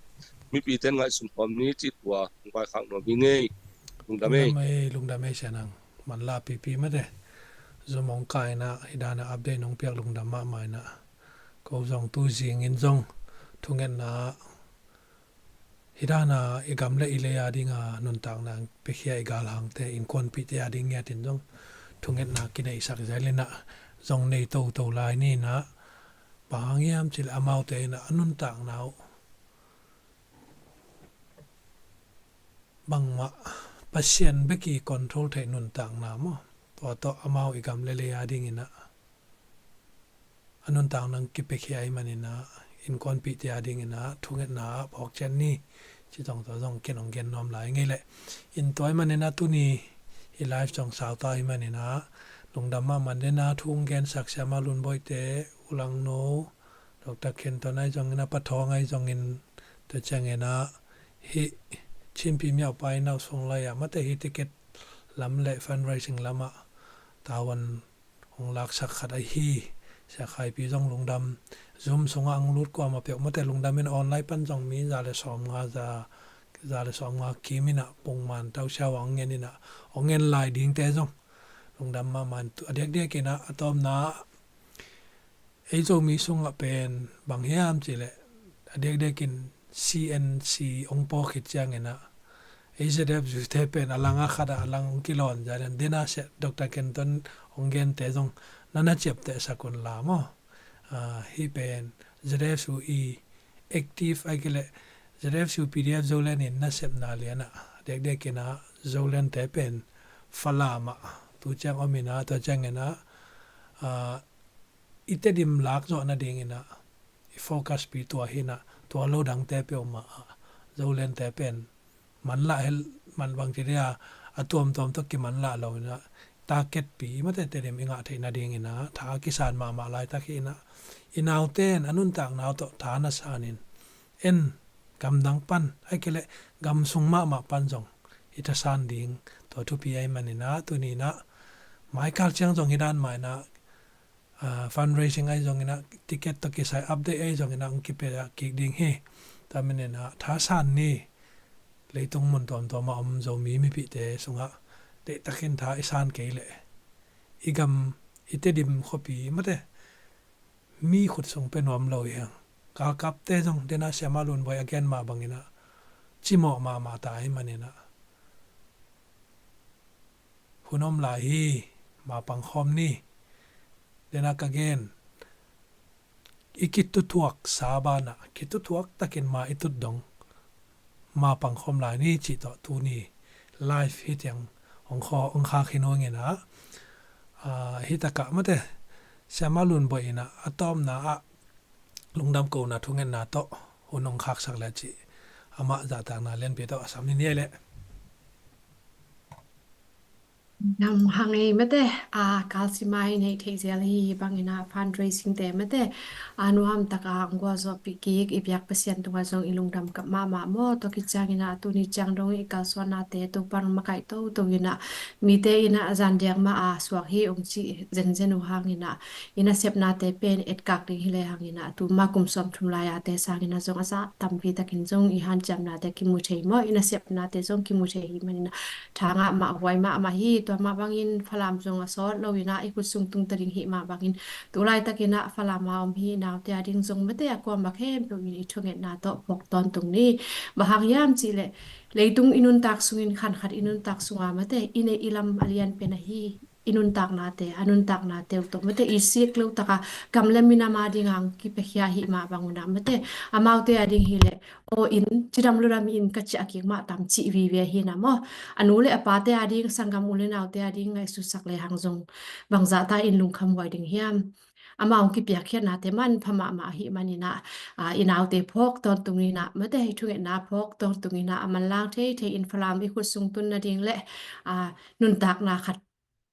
mipite in ngaihsun khawm ni cih tua hong vaikhak nuam hi ing ei. Lungdam ei. Lungdam ei, lungdam ei Sia Nang. Manlah pipi mate. Zoom hong kah in ah hih dan a update nong piak lungdam mahmah in ah ko zong tu zingin zong thungetna hih dan a i gam le i lei a ding a nuntakna piakhia i galhangte, innkuanpihte a ding ngiatin zong thungetna kineihsak zel in ah zong nei toto lai ni in ah, bang hang hiam cih leh amaute in ah a nuntakna uh bangmah Pasian bek i control theih nuntakna maw, tua tawh amau i gam le lei a dingin ah a nuntakna kipiakhia ahih manin ah innkuanpihte a dingin ah thungetna ah phawk ciat ni cih zong tua zong ken hong gen nuam lai ngei leh. In tua ahih manin ah tuni i live zong sauta ahih manin ah Lungdam mahmah. Dena thu hong gensak Siama Lun Bawi te, U Lang No, Doctor Khen Ton ahi zongin, a Pa Thawng ahi zongin, tua ciangin ah hih Chin Pi Miau Pa i nau sung lai ah mate hih ticket lam le fundraising lamah tavuan hong laksak khat ahi Sia Khai Pi zong lungdam. Zoom sungah hong lut kuamah peuh mate lungdam in, online pan zong mi za le sawmnga, za, za le sawmnga kim in ah pungman tau siau ah hong ngen in ah, hong ngen lai dingte zong lungdam mahmah. A diakdiak in ah a tawpna ei Zomi sungah pen bang hiam cih leh a diakdiak in C N C hong pawk khit ciangin ah ei Z F U te pen a lang a khat ah a lang hong kilawn zia lian dena sia Doctor Khen Ton hong gente zong na na ciaptehsak un la maw. Ah, hih pen Z F U i active ahi kei leh Z F U P D F Zoland in nasepna lian ah a diakdiak in ah Zoland te pen Falam ah tu ciang om in ah, tua ciangin ah, ah, i Tedim lak zawh nadingin ah i focus pi tua hi in ah, tua lo dangte peuhmah ah Zoland te pen manlah hel, man bang ci dia, a tuamtuam tawh kimanlah lo in ah target pi mate Tedim i ngah theih nadingin ah tha a kisan mahmah laitak hi in ah, i naute in a nuntakna uh tawh tha na san in, en, gamdang pan ahi kei leh gam sung mahmah pan zong i thasan ding tua thupi ahi manin ah, tuni in ah maikal ciang zong hih dan mah in ah, ah, fundraising ahi zongin ah, ticket tawh kisai update ahi zongin ah hong kipia kik ding hi. Tua manin ah thasan ni. Leitung mun tuamtuam ah om Zomi mipihte sungah deihtakin tha i san kei leh i gam, i Tedim khuapi mate mi khut sung pia nuam lo hi hang. Galkapte zong dena Siama Lun Bawi a gen mah bangin ah cimawh mahmah ta ahi manin ah, hun om lai hi, ma pang khawm ni. Dena ka gen, i kituthuak sa banah kituthuak takin ma i tut dong, ma pang khawm lai ni cih tawh tuni live hih tiang hong khaw, hong khak hi nuam in ah, ah, hih takah mate Siama Lun Bawi in ah a tawpna ah lungdam kohna thungetna tawh hun hong khaksak le cih amah zahtakna lianpi tawh a sam ni ni ei leh. Nam hang ei mate, a, kalsimai nei thei zel hi bangin ah fundraising te mate, a, nuam taka hong gualzawhpih kik i biak Pasian tungah zong i lungdam kap mahmah maw. Tua khit ciangin ah tuni ciang dong i kalsuannate Topa in makaih toto in ah, mite in ah zan diak mah a suak hi ung cih zenzen uh hangin ah, i nasepnate pen etkak ding hi le hangin ah, tuma kum sawmthum lai-ate sangin ah zong a zah tampi takin zong i hanciamnate kimu thei maw, i nasepnate zong kimu thei hi manin ah, tha ngah mahhuai mahmah hi. Tua mah bangin Falam zong a sawt lo in ah i khut sung tungta ding hi mah bangin, tu laitakin ah Falam a om hih naute a ding zong mate a kuamah khempeuh in i thungetna tawh phawk tawntung ni. Bang hang hiam cih leh leitung i nuntak sungin khankhat i nuntak sunga mate i neih i lam a lianpen ahi i nuntaknate, a nuntaknate uh tawh mate i sik lo taka gam le minam a dinga hong kipiakhia hi mah bang un ah mate, amaute a ding hi leh, aw in, cidam ludam in ka ciah kik mah tam cih vive hi na maw. A nu le a pate a ding, sanggam u le naute a ding ngaihsutsak le hang zong bangzah ta in lungkhamhuai ding hiam. Amau hong kipiakkhiatnate manpha mahmah ahi manin ah, a, i naute phawk tawntung in ah mate, i thungetna phawk tawntung in ah a manlang theithei in Falam i khut sung tun nading le, a, nuntakna khat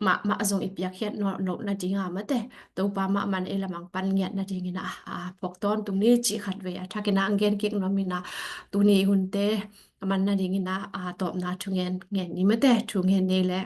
mahmah zong i piakkhiat nop nading a mate, Topa mahmah in ei lamang pan ngiat nadingin ah, a, phawk tawntung ni cih khatvei a thakin ah hong gen kik nuam in ah, tuni hunte a man nadingin ah, a, tawpna thungen ngen ni mate, thungen ni le.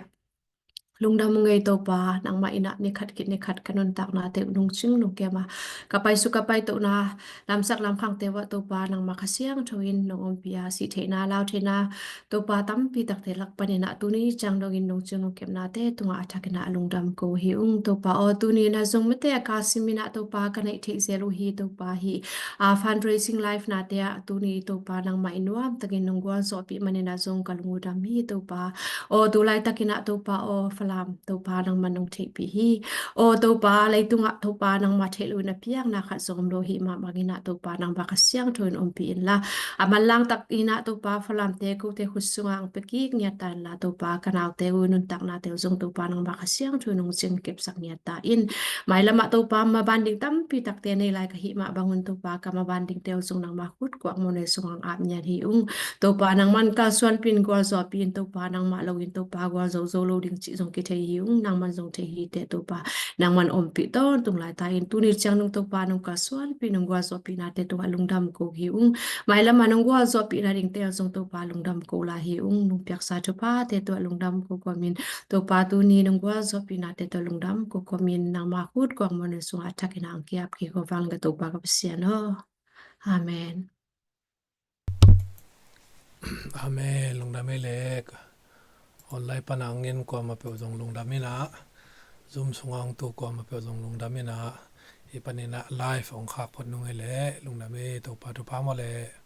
Lungdam ung ei Topa, nangmah in ah ni khat khit ni khat ka nuntaknate uh nungcing nungkem a, ka paisuk ka paitohna, lamsak lamkhangte uh ah Topa nangmah Kha Siangtho in nong ompih a, sih theihna, lau theihna, Topa tampi takte lak panin ah tuni ciang dongin nungcing nungkemnate tungah a thakin ah lungdam ko hi ung. Topa aw, tuni in ah zong mate a kalsim in ah Topa ka neih theih zel uh hi Topa hi. A, fundraising live nate ah tuni Topa nangmah in nuam takin nong gualzawhpih manin ah zong ka lung uh dam hi Topa. Aw, tu laitakin ah Topa aw, Falam Topa nangmah nong theihpih hi. Aw Topa, leitungah Topa nangmah theih loin a piakna khat zong om lo hi mah bangin ah Topa nangmah Kha Siangtho in ompih inla, a manlang takin ah Topa Falamte kote khut sungah hong pia kik ngiat ta inla Topa, ka naute uh nuntaknate uh zong Topa nangmah Kha Siangtho in hong cing kepsak ngiat ta in. Mailamah Topa maban ding tampi takte nei lai ka hih mah bangun Topa ka maban dingte uh zong nangmah khut kuak muanhuai sungah hong ap ngiat hi ung. Topa nangmah in kalsuanpih in gualzawhpih in Topa nangmah loin Topa gualzo zo lo ding cih zong thei hi ung, nangman zong thei hi teh Topa, nangman ompih tawntung lai ta in, tuni ciang nung Topa nong kalsuanpih, nong gualzawhpihnate tungah lungdam ko hi ung. Mailam ah nong gualzawhpih nadingte ah zong Topa lungdam ko lai hi ung. Nong piaksa thuphate tungah lungdam ko kawmin, Topa tuni nong gualzawhpihnate tungah lungdam ko kawmin, nangma khut guak muanhuai sungah a thakin hong ki-ap kik ko vang, ka Topa ka Pasian aw. Amen. Amen. Lungdam ei leh. Online pan a hong en kuamah peuh zong lungdam in ah, Zoom sungah hong tu kuamah peuh zong lungdam in ah, hih panin ah live hong khak phot nung ei leh lungdam ei. Topa thupha maw leh.